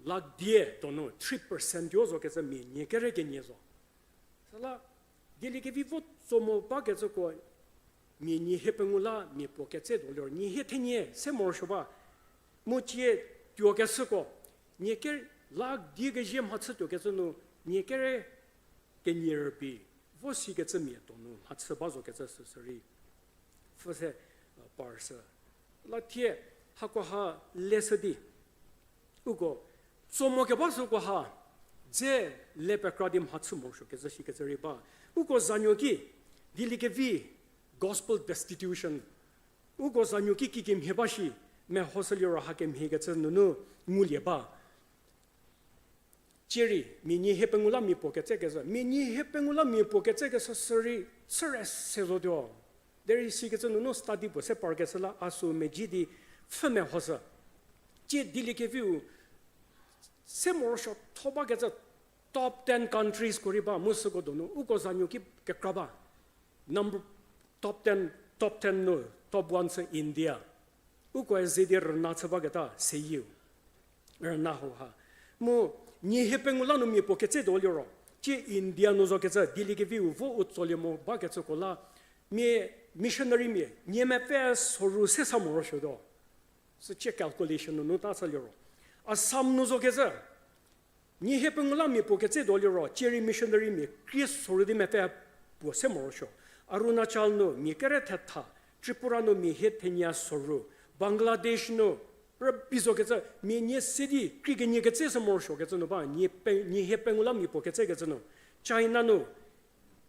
lakh die donu three percent yo zokecü mia nie kere kenie zo. Süla, dieliekevi vo tso mo bakecüko, mia nie hie pengou la mia puo ketse do liro, nie hie thenie se morosuo ba. Mu cie tuokeshüko, nie ke-, lakh die kezie mhachü tuokecü nu, nie kere kenie rübei vo sikecü mia donu mhachü ba zokecü süsürei pfhü se, uh, parshü. La thie, hakoha leshü di, uko tso mo keba sükoha, dze le pekra di mhachü morosuokecü shikecü rei ba. Uko zanuo ki, dieliekevi gospel destitution, uko zanuo ki kikemhie ba shi, mehoshü liro hakemhiekecü nunu ngulie ba. Cierei, mia nie hie pengou la mia puo ketsekeshü, mia nie hie pengou la mia puo ketsekeshü sürei, chüre se zotuo. Derei sikecü nunu study puo se parkeshü la a sü mezhie di pfhü mehoshü. Cie dieliekeviu se morosuo tho bakecü top ten countries ko rei ba, mu süko donu uko zanuo ki kekra ba. Number, top ten, top ten nu top one sü India. Ukoe ze di rüna chü baketa seyieu. Rüna hauha. Mu, nie hie pengou la nu mia puo ketse do liro, cie India nu zokecü dieliekeviu vo u tsolie mo bakecüko la, mia missionarymia nie mepfü soru se sa morosuotuo. Sücie calculation nunu ta chü liro, Assam nu zokecü, nie hie pengou la mia puo ketse do liro, cierei missionarymia krie soru di mepfü puo se morosuo. Arunachal nu mia kere thetha, Tripura nu mia hie thenie soru, Bangladesh nu rübei zokecü, mia nie se di krie kenie ketse se morosuokecü nu ba, nie pe-, nie hie pengou la mia puo ketsekecü nu. China nu,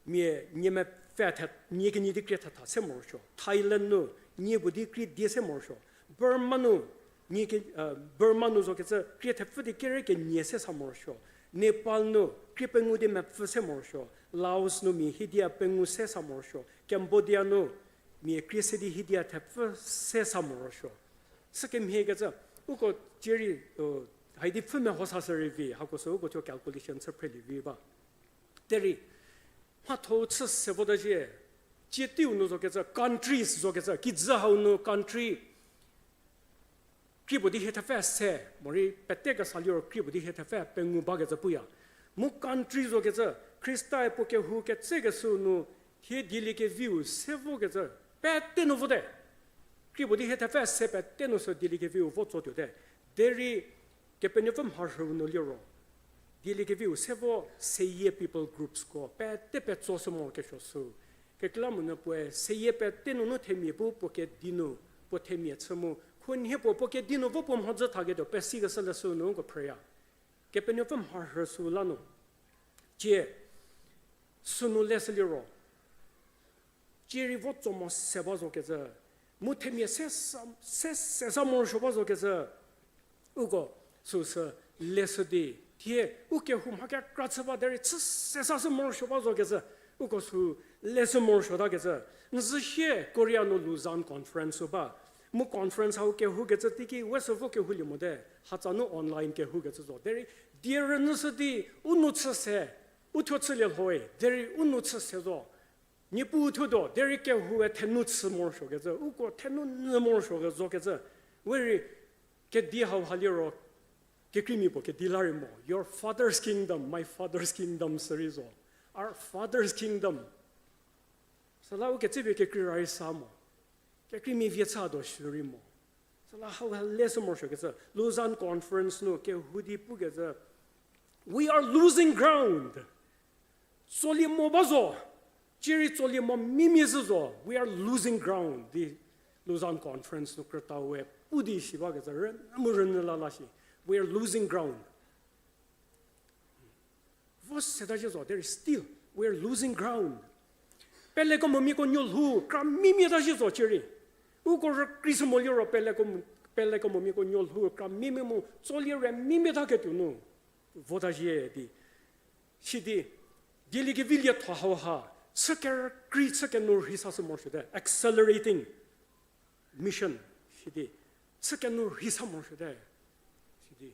mia nie mepfü the-, nie kenie di krie thetha se morosuo. Thailand nu, nie puo di krie die se morosuo. Burma nu, nie ke-, uh, Burma nu zokecü krie thepfü di kere kenie se sa morosuo. Nepal nu, krie pengou di mepfü se morosuo. Laos nu mia hiedia pengou se sa morosuo. Cambodia nu, mia krie se di hiedia thepfü se sa morosuo. Sükemhiekecü, uko cierei, uh, haidi pfhü meho sa sürei vi, hako sü uko thuo calculation chü phrelie vi ba. Derei, mhatho chü se vota zhie, cie teiu nu zokecü, countries zokecü, kijü hau nu country krie puo di hie thepfü se, morei pete kesa liro krie puo di hie thepfü pengou bakecü puya. Mu country zokecü, Khristae puo kehou ketsekeshü nu, thie dieliekeviu se vokecü, pete nu vote. Krie puo di hie thepfü se pete nu sü dieliekeviu vo tsotuote. Derei Kepenuopfü mharhüu nu liro, dieliekeviu se vo seyie people groupsko pete petso sü morokesuo sü. Kekreilamonyü puoe seyie pete nunu themia bu puo kedi nu, puo themia chü mu, khunhie puo puo kedi nu vo puo mhodzü thaketuo pesikeshü leshü nu uko phrüya. Kepenuopfü mharhü sü la nu. Cie, sünu leshü liro, cierei vo tso mo se ba zokecü, mu themia se sa, se, se sa morosuo ba zokecü, uko süsü leshü di, thie u kehou mha kekra chü ba derei chü se sa sü morosuo ba zokecü, uko sü leshü morosuotakecü, n zhü sie Korea nu Lausanne Conference sü ba, mu conference hau kehoukecü teiki we sü vo kehoulie mote, hatsa nu online kehoukecü zo. Derei, die rünyüshü di, u nou chü se, u thuo chülie lhoe, derei u nou chü se zo. Niepuu thuo do, derei kehoue thenou chü morosuokecü, uko thenou nyü morosuo zokecü. We rei kedi hauha liro, Kekreimia puo kedi la rei mo, your father's kingdom, my father's kingdom sü rei zo. Our father's kingdom. Süla u ketsepie kekrei ra rei sa mo. Kekreimia vie chü do shü rei mo. Süla hau ha le sü morosuokecü, Lausanne Conference nu kehou di pukecü, we are losing ground. Tsolie mo ba zo, cierei tsolie mo mimia zhü zo, we are losing ground. Di Lausanne Conference nu krüta we pu di shi bakecü, rünyü mu rünyü la la shi, we are losing ground. Vo seta zhie zo, there is still, we are losing ground. Peleko momiako nuolhou kra mimia ta zhie zo cierei. Uko rükrei sü mo liro peleko, peleko momiako nuolhou kra mimia mu tsolie re mimia ta ketuo nu vota zhie di. Sidi, dieliekevi lietho hauha, chü kerükrei chü kenu rhei sa sü morosuote, accelerating mission, sidi, chü kenu rhei sa morosuote, sidi.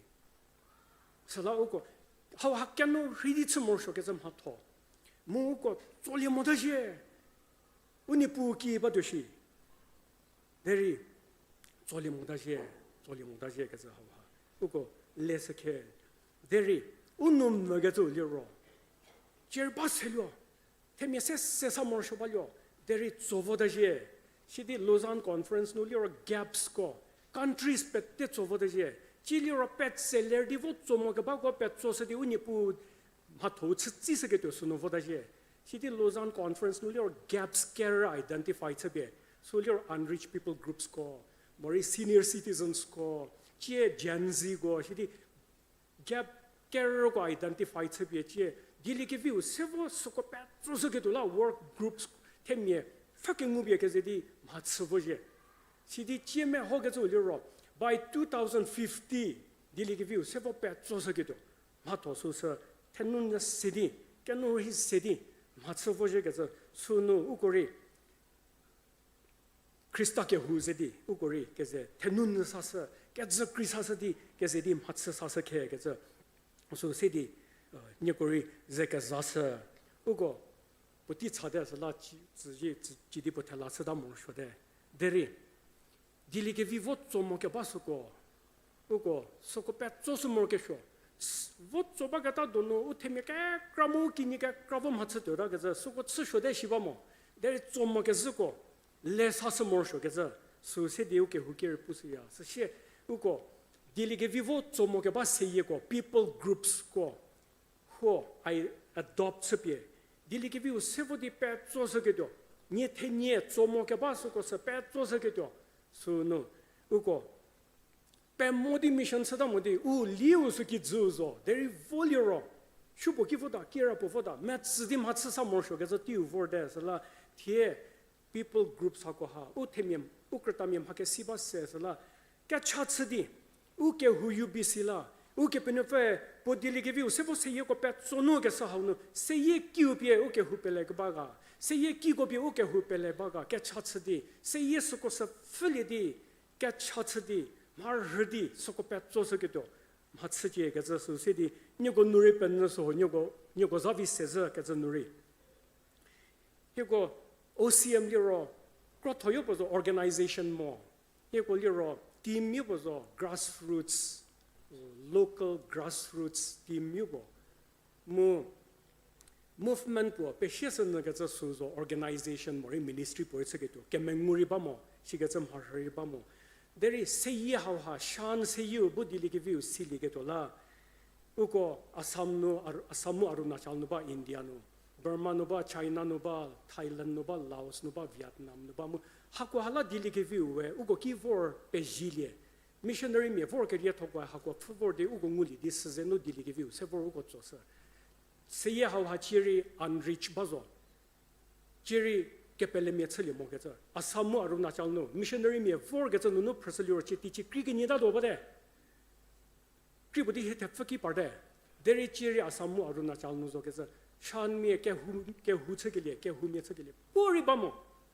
Süla uko, hauha kenu rhei di chü morosuokecü mhatho. Mu uko tsolie mota zhie, u Niepuu ki batuo shi. Derei, tsolie mota zhie, tsolie mota zhie kecü hauha. Uko le sü khe. Derei, u nou mvükecü liro, cierei ba seluo, themia se se sa morosuo baluo, derei tso vota zhie. Sidi Lausanne Conference nu liro gaps ko, countries pete tso vota zhie. Ci liro petse ler di vo tso mo kebako petso sü di u Niepuu mhatho-u chütsishüketuo sünu vota zhie. Sidi Lausanne Conference nu liro gaps kerü identify chüpie. Sü liro unreached people groups ko, morei senior citizens ko, cie Gen Z ko, sidi gap kerüko identify chüpie cie, dieliekeviu se vo süko petsoshüketuo la work groups themia pfhükengupie keze di mhachü vo zhie. Sidi cie mehokecü liro, by two thousand fifty, dieliekeviu se vo petsoshüketuo mhatho süsü, thenu nyü se di, kenu rhei se di, mhachü vo zhiekecü sünu uko rei Khrista kehou ze di uko rei keze thenu nyü sashü, kejü krei sashü di keze di mhachü sashü khekecü, sü se di, nieko rei ze kezashü, uko puotei chate süla ci, tsüzhie, ci, ci di puo thela chüta morosuote. Derei, dieliekevi vo tso mo keba süko, uko süko petso sü morokesuo. Vo tso baketa donu u themia kekra mu u kinyi kekra vo mhachü tuotakecü süko chüsuote shi ba mo. Derei tso mo kezhüko, le sashü morosuokecü, sü se di u kehou ki rei pushüya. Süsie, uko, dieliekevi vo tso mo keba seyieko, people groups ko, huo, ai adopt chüpie, dieliekeviu se vo di petsoshüketuo, nie thenie tso mo keba süko sü petsoshüketuo, sünu, uko, pemo di mission chüta mo di, u liu sü kijüu zo, derei vo liro, supuo ki vota, kirapuo vota, metsü di mhachü sa morosuokecü teiu vorte, süla, thie, people groups hako ha, u themia, u krütamia mhakesi ba se süla, kecha chü di, u kehou U B C la, Ukepenuopfü puo dieliekeviu se vo seyieko petso nu keshü hau nu, seyie kiu pie u kehou pele keba ga, seyie kiko pie u kehou pele ba ga, kecha chü di, seyie süko sü pfhülie di, kecha chü di, mharhü di, süko petsoshüketuo, mhachücie kecü sü se di, nieko nu rei penyü sü ho, nieko, nieko za vi sezhü kecü nu rei. Hieko O C M liro, krothoyo puo zo organization mo. Hieko liro, team yo puo zo grassroots, local grassroots team yo puo. Mu, movement puo, pesie sü nyü kecü sü zo organization morei ministry puorei chüketuo, kemengu rei ba mo, sikecü mharhü rei ba mo. Derei seyie hauha, shan seyieu bu dieliekeviu silieketuo la. Uko Assam nu, Ar-, Assam mu Arunachal nu ba India nu, Burma nu ba, China nu ba, Thailand nu ba, Laos nu ba, Vietnam nu ba, mu hako ha la dieliekeviu we, uko ki vor pezilie. Missionarymia vor keriethokoe hako pfhü vor di uko ngulie di süze nu dieliekeviu se vor uko tsoshü. Seyie hauha cie rei unreached ba zo. Cie rei kepelemia chülie mokecü. Assam mu Arunachal nu, missionarymia vorkecü nunu phrüshü liro cie teicie krei kenyitatuo bate. Kreipuo di hie thepfü ki parte. Derei cie rei Assam mu Arunachal nu zokecü. Shanmia kehou, kehou chükelie, kehoumia chükelie puorei ba mo.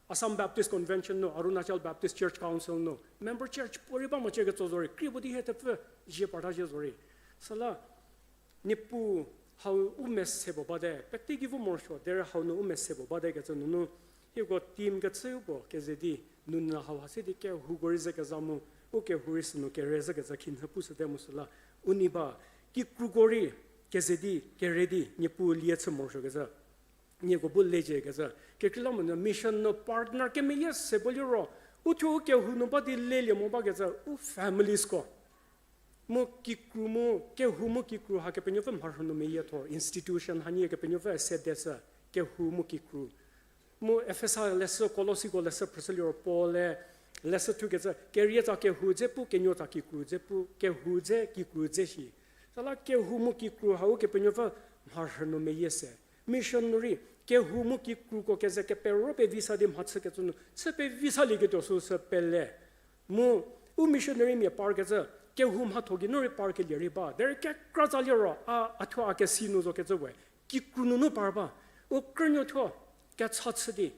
Assam Baptist Convention nu, Arunachal Baptist Church Council nu, member church puorei ba mo cie ketso zorei. Kreipuo di hie thepfü zie parta zie zorei. Süla, Niepuu hau u mese puo bate, peteiki vo morosuo, derei hau nu u mese puo bate kecü nunu, hieko team kechüu puo keze di, nunu hauha se di kehouko rei ze keza mu, u kehou rei sünu kere zhükecü khinhie pushüte mu süla, U nei ba, kikruko rei, keze di, kere di, Niepuu lie chü morosuokecü. Nieko bu leziekecü. Kekreilamonyü mission nu partner kemeyie se bu liro, uthuo u kehou nu ba di lelie mo bakecü, u familiesko. Mu kikru mu, kehou mu kikru ha Kepenuopfü mharhü nu meyietho, institution hanie Kepenuopfü sedeshü, kehou mu kikru. Mu Efesa leshü, Kolosiko leshü phrüshü liro Paul-e leshü thukecü, kerie tsa kehou dze pu, kenuo tsa kikru dze pu, kehou dze kikru dze shi. Süla kehou mu kikru hau Kepenuopfü mharhü nu meyie se. Mission nu rei, kehou mu kikruko keze kepero pevi sa di mhachükecü nu, chü pevi salieketuo süsü pele. Mu, u missionarymia parkecü, kehou mhatho geinu rei parkelie rei ba. Derei kekra tsa liro, a, a thuo a kesi nu zokecü we. Kikru nunu par ba. U krünuo thuo, kecha chü di.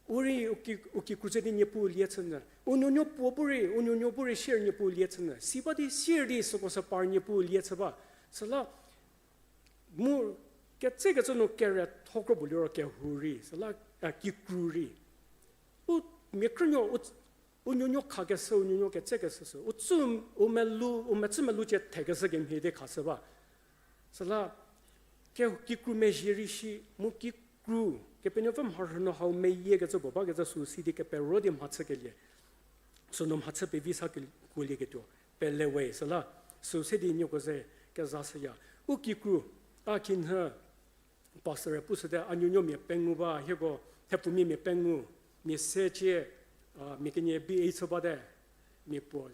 U rei u ki, u kikru ze di Niepuu lie chünyü. U nuonuo puo bu rei, u nuonuo bu rei sier Niepuu lie chünyü. Si ba di sier di süko sü par Niepuu lie chü ba. Süla, mu, ketsekecü nu kere thokro bu liro kehou rei, süla, a, kikru rei. U mia krünuo, u, u nuonuo khakeshü, u nuonuo ketsekeshü sü. U tsü, u melu, u metsü melu cie thekeshü kemhie di khashü ba. Süla, ke, kikru mezhie rei shi, mu kikru, Kepenuopfü mharhü nu hau meyiekecü puo bakecü sü si di kepero di mhachükelie. Sünu mhachü pevi sa ke, kuolieketuo. Pele we, süla, sü se di nieko ze, kezashüya. U kikru, a kinhü, pastor-e pushüte, a nuonuo mia pengou ba, hieko, thepfumia mia pengou, mia se cie, a, mia kenie B A chü bate, mia puo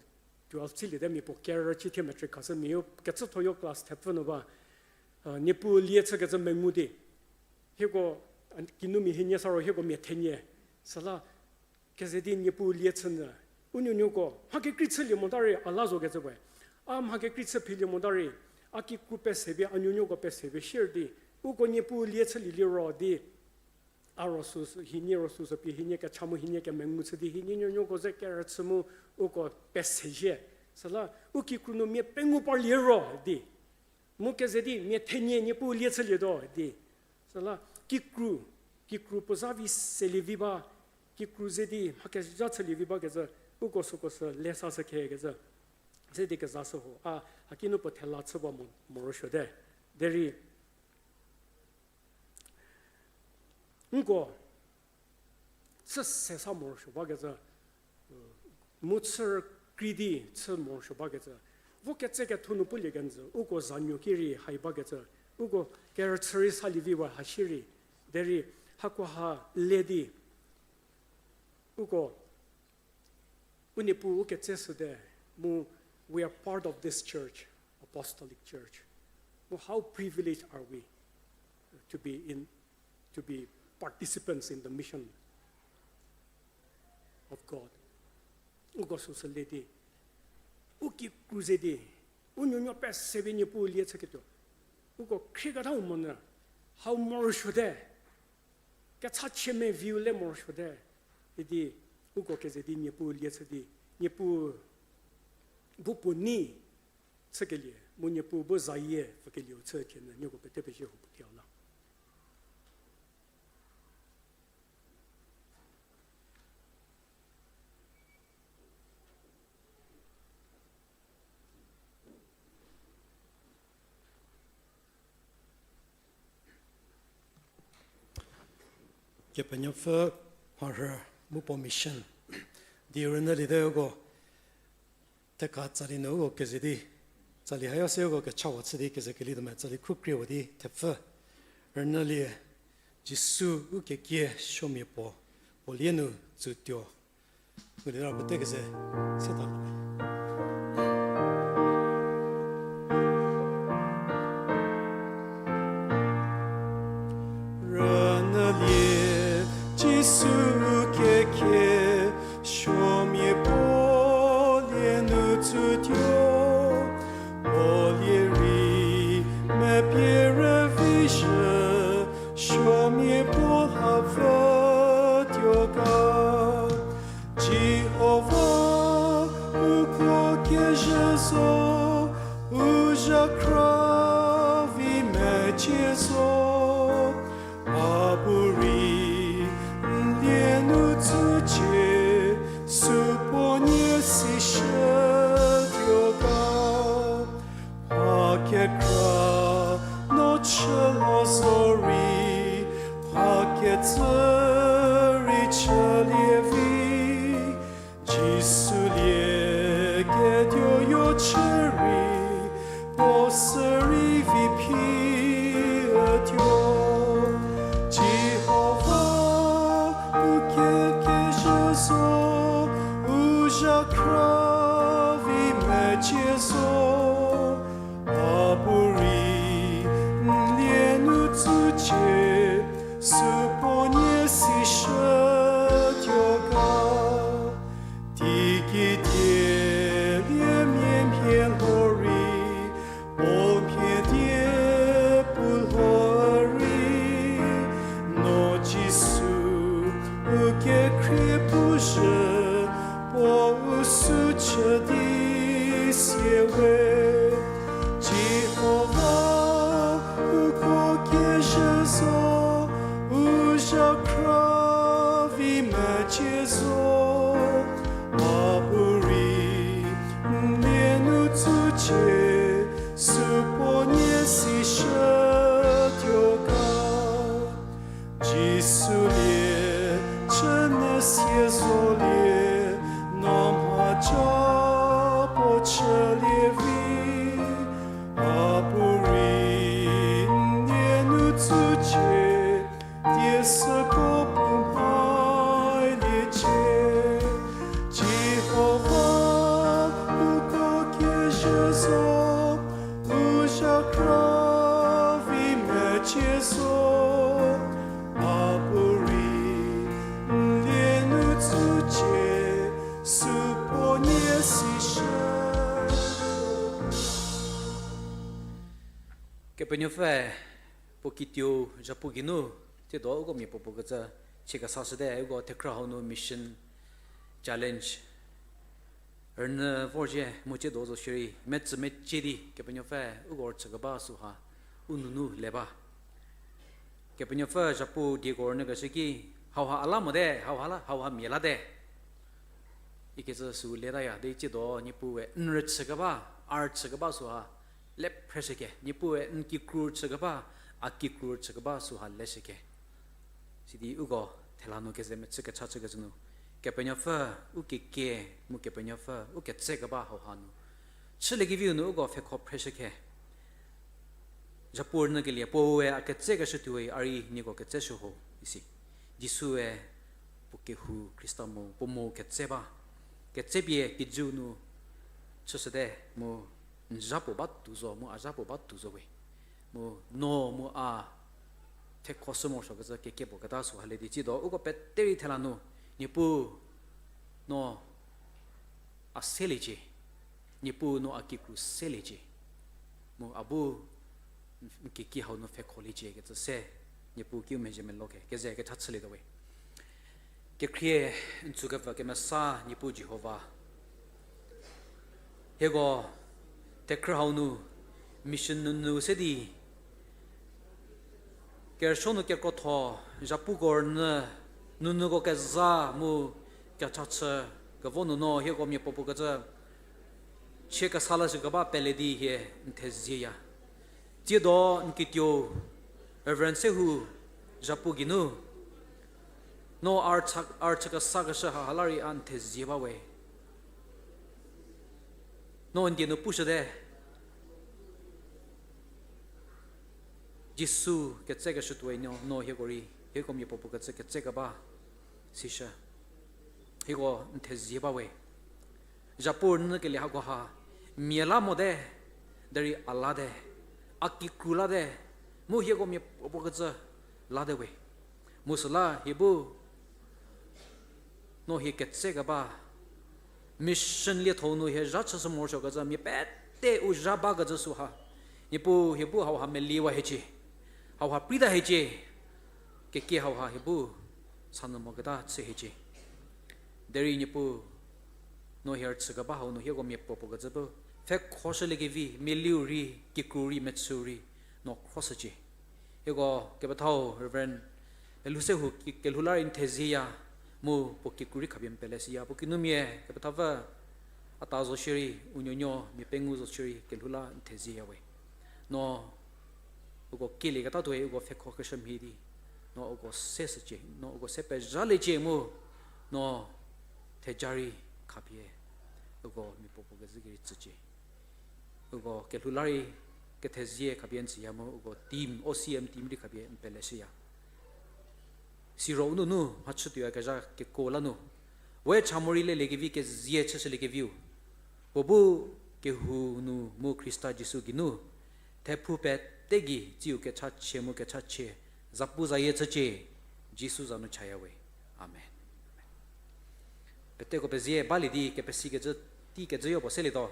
twelve chüliete, mia puo kerü chü thie matric khashü, mia yo kecütho yo class thepfü nu ba, a, Niepuu lie chükecü mengu di. Hieko, a, kinumia hienie sa ro hieko mia thenie. Süla, keze di Niepuu lie chünyü. U nuonuoko, mha kekrei chülie mota rei a la zokecü we. A mha kekrei chü philie mota rei, a kikru pesepie, a nuonuoko pesepie sier di. Uko Niepuu lie chülie liro di. A ro sü, hienie ro süsü pie, hienie kecha mu hienie kemengu chü di, hienie nuonuoko ze kerüchü mu uko pesezhie. Süla, u kikru nu mia pengou parlie ro di. Mu keze di mia thenie Niepuu lie chülietuo di. Süla kikru, kikru puo za vi selie vi ba, kikru ze di mha kezha chülie vi bakecü, uko süko sü le sashü khekecü. Ze di kezashü ho, a, haki nu puo thela chü ba mo, morosuote. Derei, nko, chü se sa morosuo bakecü, mu chü krei di chü morosuo bakecü. Vo ketse ketho nu pulie kenjü, uko zanuo ki rei hai bakecü, uko kerüchü rei salie vi wa ha shierei, derei hakoha le di, uko, u Niepuu u ketse shüte, mu we are part of this church, apostolic church. Mu how privileged are we to be in, to be participants in the mission of God. Uko süsü le di, u kikru ze di, u nuonuo pesepie Niepuu lie chüketuo. Uko khrieketau monyü, hau morosuote, kechachie meviu le morosuote, idi uko keze di Niepuu lie chü di, Niepuu bu puo nei chükelie, mu Niepuu bu zayie pfükelieu chü thie nyü, nieko pete pezie ho puo kiau la. Kepenuopfü mharhü mu puo mission di rünyüliete uko, theka tsali nu uko keze di, tsali hayo se uko kechawa chü di keze kelituo me tsali khu krie wa di thepfü. Rünyülie, Jisu u kekie suomia puo, puo lie nu tsutuo. Ngulie ra pete keze, se ta. Rünyülie, Jisu kekie, suomia puo lie nu tsutuo, puo lie rei mepie rüvishü, suomia puo ha pfhütuo ga. Jihova, uko kezhü zo, u zhakhra vi mecie zo. A bu rei n lie nu tsücie, supuo nie sishütuo ga. Tsü rei chülie vi, Jisu lie ketuo yo chü rei, puo sü rei vi phi ütuo. Jihova, u kekezhü zo, u zhakhra vi mecie zo. A bu rei n lie nu tsücie, supuo nie sishütuo ga. Teiki die lie mia mhie lho rei, puo mhie die pu lho rei, no Jisu u kekhrie pu zhü, puo u sü chü di sie we. Jihova, uko kezhü zo, u zhakhra vi mecie zo. A bu rei n lie nu tsücie, supuo nie sishütuo ga. Jisu lie, chü nyü sie zolie, no mhaca puo chülie vi. A bu rei n lie nu tsücie, die süko pu mhaliecie. Jihova, uko kezhü zo, u zhakhra vi mecie zo. A bu rei n lie nu tsücie, supuo nie sishü. Kepenuopfü puo kituo zhapu geinu, tsiedo uko miapuo puo kecü chie kesashüte, uko thekhrü hau nu mission challenge rünyü vorzhie mu tsiedo zo shierei metsü mecie di Kepenuopfü uko rüchükeba süha u nunu le ba. Kepenuopfü zhapu dieko rünyükeshü ki, hauha a la mote, hauha la, hauha mia late ikecü sü letaya di tsiedo Niepuue n rüchükeba, a rüchükeba süha le phreshüke. Niepuue n kikru rüchükeba, a kikru rüchükeba süha leshüke. Sidi uko thela nu keze mechü kecha chükecü nu, Kepenuopfü u kekie mu Kepenuopfü u ketsekeba hauha nu chüliekeviu nu uko pfhekho phreshükhe. Zhapu rünyükelie puoe a ketsekeshü tuoi a rei nieko ketseshü ho isi. Jisue puo kehou Khrista mo, puo mo ketse ba. Ketsepie kijü nu chüshüte mu n zha puo ba tuo zo, mu a zha puo ba tuo zo we. Mu no mu a pfhekho shü morosuokecü kekie puo keta süha le di tsiedo uko peterei thela nu, Niepuu, no a seliecie, Niepuu no a kikru seliecie, mu a bu n kekie hau nu pfhekholiecie kecü se, Niepuu kiu mezhie meloke keze kecha chülietuo we. Kekhrie n tsükepfü kemesa Niepuu Jihova, hieko thekhrü hau nu mission nunu se di kerüsuo nu kekrotho zhapuko rünyü, nunuko keza mu kecha chü kevo nu no hieko miapuopuo kecü chie kesa lashükeba pele di hie n thezieya. Tsiedo n kituo Reverend Sehu zhapu geinu no a rüchü, a rüchü kesakeshü haha la rei a n thezie ba we. No n die nu pushüte. Jisu ketsekeshütuoi no, no hieko rei, hieko miapuopuo kecü ketsekeba sishü. Hieko n thezie ba we. Zhapu rünyükelie hakoha mia la mote, derei a late, a kikru late, mu hieko miapuopuo kecü late we. Mu süla hie bu no hie ketsekeba, mission lietho nu hie zha chüshü morosuokecü mia pete u zha bakecü süha, Niepuu hie bu hauha meliewa hiecie, hauha preita hiecie, kekie hauha hie bu sanyü moketa chü hiecie. Derei Niepuu, no hie rüchükeba hau nu hieko miapuopuo kecü bu pfhekhoshüliekevi, mialiu rei, kikru rei, mechü rei, no khroshücie. Hieko kepethau Reverend Pelhousehu ki-, kelhou la rei n thezieya, mu puo kikru rei khapie n pelesiya, puo kinumia kepethapfü a ta zo shierei, u nuonuo mia pengou zo shierei kelhou la n thezieya we. No uko kielieketatuoi uko pfhekhokeshü mhie di, no uko se shücie, no uko se pezhaliecie mu, no theja rei khapie uko mia puo puo kezhü gei rei tsücie. Uko kelhou la rei kethezie khapie n tsüya mu uko team, O C M team rei khapie n peleshüya. Siro u nunu mhachütuoyakezha kekuo la nu, we cha morei leliekevi kezie chüshüliekeviu, puo bu kehou nu mu Khrista Jisu geinu, thephou pete gei tsiu kechachie mu kechachie, zapu zayie chücie, Jisu za nu chaya we. Amen. Peteko pezie balie di kepesikecü tei kecüyo puo selietuo.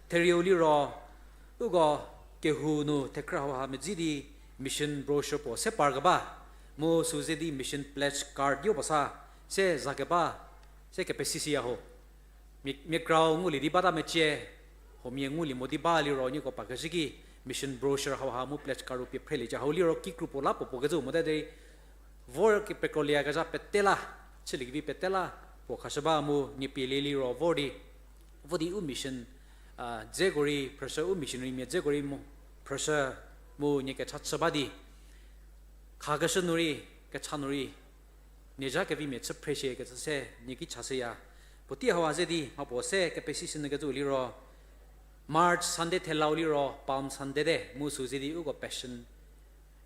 Therieu liro, uko kehou nu thekrü hauha medzi di mission brochure puo se parkeba, mu süu ze di mission pledge card yo puo sa se zakeba, se kepesisiya ho. Mia, mia krau ngulie di bata mecie, huomia ngulie mo di ba liro nieko pakezhü ki mission brochure hauha mu pledge card ru pie phreliecie. Hau liro kikru puo la puo puo kecü mote derei, vor kepekrolie kezha pete la, chüliekevi pete la puo khashü ba mu nie pielie liro vor di, vo di u mission, a, dzeko rei phrüshü, u missionarymia dzeko rei mu phrüshü mu nie kecha chü ba di khakeshü nu rei, kecha nu rei, nie zha kevimia chü phre shie kecü se nie ki chashüya. Puotei hauha ze di mha puo se kepesishünyü kecüu liro, March Sunday thelau liro Palm Sunday te, mu süu ze di uko Passion,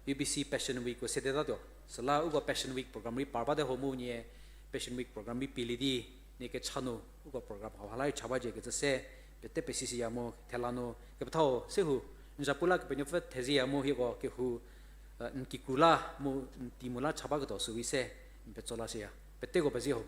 U B C Passion Week ko setetatuo. Süla uko Passion Week program rei par bate ho mu nie Passion Week program rei pielie di, nie kecha nu uko program hauha la rei cha bacie kecü se pete pesishüya mu thela nu kepethau se hu, n zapu la Kepenuopfü thezieya mu hieko kehou, n kikru la mu n tei mu la cha baketuo süu rei se n petso lashüya. Peteko pezie ho.